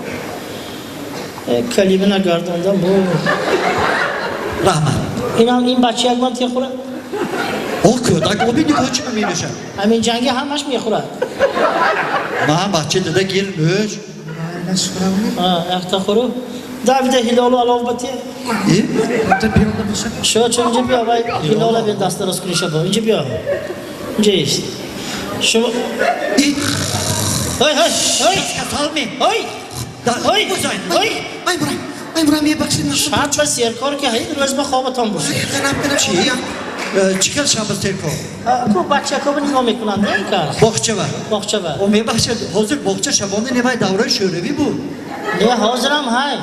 Калима нагардондам. Раҳмат. Инам ин бача як ман техӯрад? О, кӯдак оби нигоҳ чӣ менӯшад? Ҳамин ҷанги ҳамаш мехӯрад. Ман бача дада гир нӯш. Якта хӯру. Давида Ҳилолу алов бати. Шо, чо, инҷа биё, вай Ҳилола бин даста рост куниша бо. Инҷа биё. Инҷа ист. Шумо Ой, ой, ой. Касалми. Ой. Ой, ой. Ай, бурай. Ай, бурай, мебахшед. Шаб ба серкор ки ҳайд рӯз ба хобатон бурд. Чӣ? Чӣ хел шаб ба серкор? Ку бачаҳо нигоҳ мекунанд, не ин кас? Боғчава. Боғчава. О, мебахшед, ҳозир боғча шабона не, вай давраи шӯравӣ буд. Не, ҳозирам ҳай.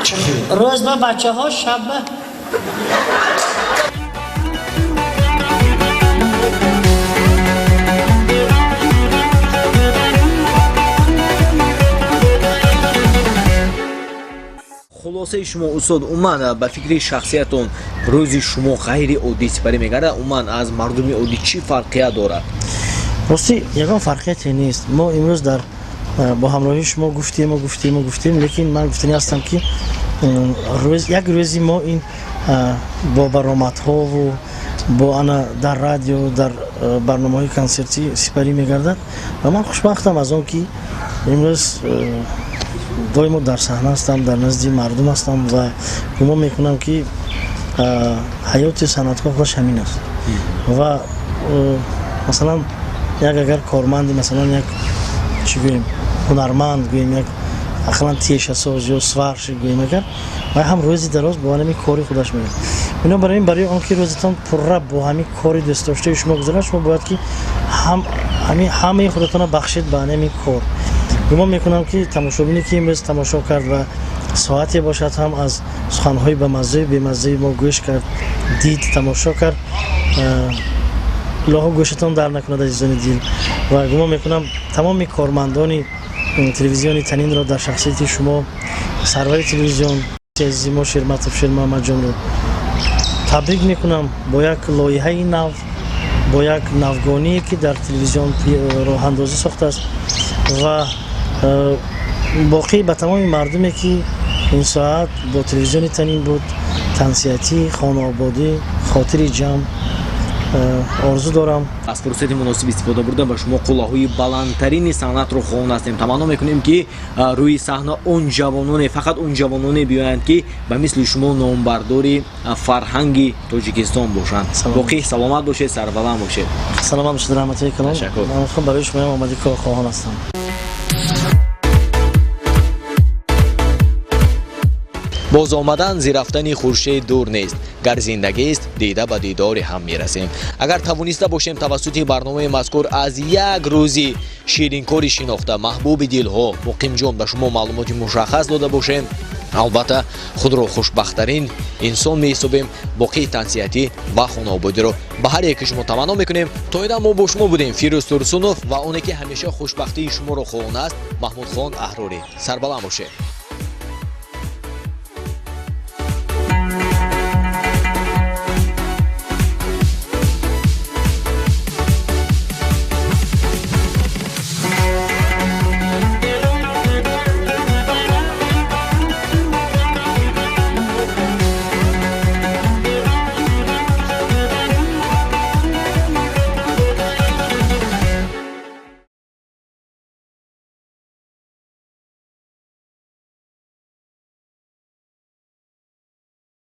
Чӣ хел? Рӯз ба бачаҳо, шаб ба Хулоса. Хулосаи шумо устод, умуман ба фикри шахсиятон рӯзи шумо ғайриоддӣ сипарӣ мегардад, умуман аз мардуми оддӣ чӣ фарқият дорад? Ростӣ ягон фарқияте нест. Мо имрӯз дар бо ҳамроҳии шумо гуфтему гуфтему гуфтем, лекин ман гуфтанӣ ҳастам, ки як рӯзи мо ин бо баромадҳову бо ана дар радио, дар барномаҳои консертӣ сипарӣ мегардад ва ман хушбахтам аз он ки имрӯз доимо дар саҳна ҳастам, дар назди мардум ҳастам ва гумон мекунам, ки ҳаёти санъаткор худаш ҳамин аст. Ва масалан як агар корманди, масалан як чӣ гӯем, ҳунарманд гӯем, як ақаллан тешасоз ё сварщик гӯем, агар вай ҳам рӯзи дароз бо ҳамин кори худаш меояд. Бинобар ин барои он ки рӯзатон пурра бо ҳамин кори дӯстдоштаи шумо гузарад, шумо бояд ки ҳамаи худатонро бахшед ба ҳамин кор. Гумон мекунам, ки тамошобине ки имрӯз тамошо кард ва соате бошад ҳам аз суханҳои бамаззаю бемаззаи мо гӯш кард, дид, тамошо кард, илоҳо гӯшатон дар накунад, азизони дил. Ва гумон мекунам тамоми кормандони телевизиони Танинро дар шахсияти шумо, сарвари телевизион азизи мо Шерматов Шермуҳаммадҷонро табрик мекунам бо як лоиҳаи нав, бо як навгоние, ки дар телевизион роҳандозӣ сохтааст, ва боқӣ ба тамоми мардуме, ки ин соат бо телевизиони Танин буд, тансиҳатӣ, хонаободӣ, хотири ҷамъ орзу дорам. Аз фурсати муносиб истифода бурда ба шумо қуллаҳои баландтарини санъатро хоҳон ҳастем. Таманно мекунем, ки рӯи саҳна он ҷавононе, фақат он ҷавононе биёянд, ки ба мисли шумо номбардори фарҳанги Тоҷикистон бошанд. Боқӣ саломат бошед, сарбаланд бошед. Саломат бошед, раҳматҳои калон. Ташаккур. Ман барои шумоям омадӣ кор хоҳон ҳастам. Боз омадан зирафтани хуршед дур нест. Гар зиндагист, дида ба дидори ҳам мерасем. Агар тавониста бошем тавассути барномаи мазкур аз як рӯзи ширинкори шинохта, маҳбуби дилҳо Муқимҷон ба шумо маълумоти мушаххас дода бошем, албатта худро хушбахттарин инсон меҳисобем. Боқии тансиҳатӣ ва хонаободиро ба ҳар яке шумо таманно мекунем. То ин мо бо шумо будем Фирӯз Турсунов ва оне ки ҳамеша хушбахтии шуморо хоҳон аст, Маҳмудхон Аҳрорӣ. Сарбаланд бошед.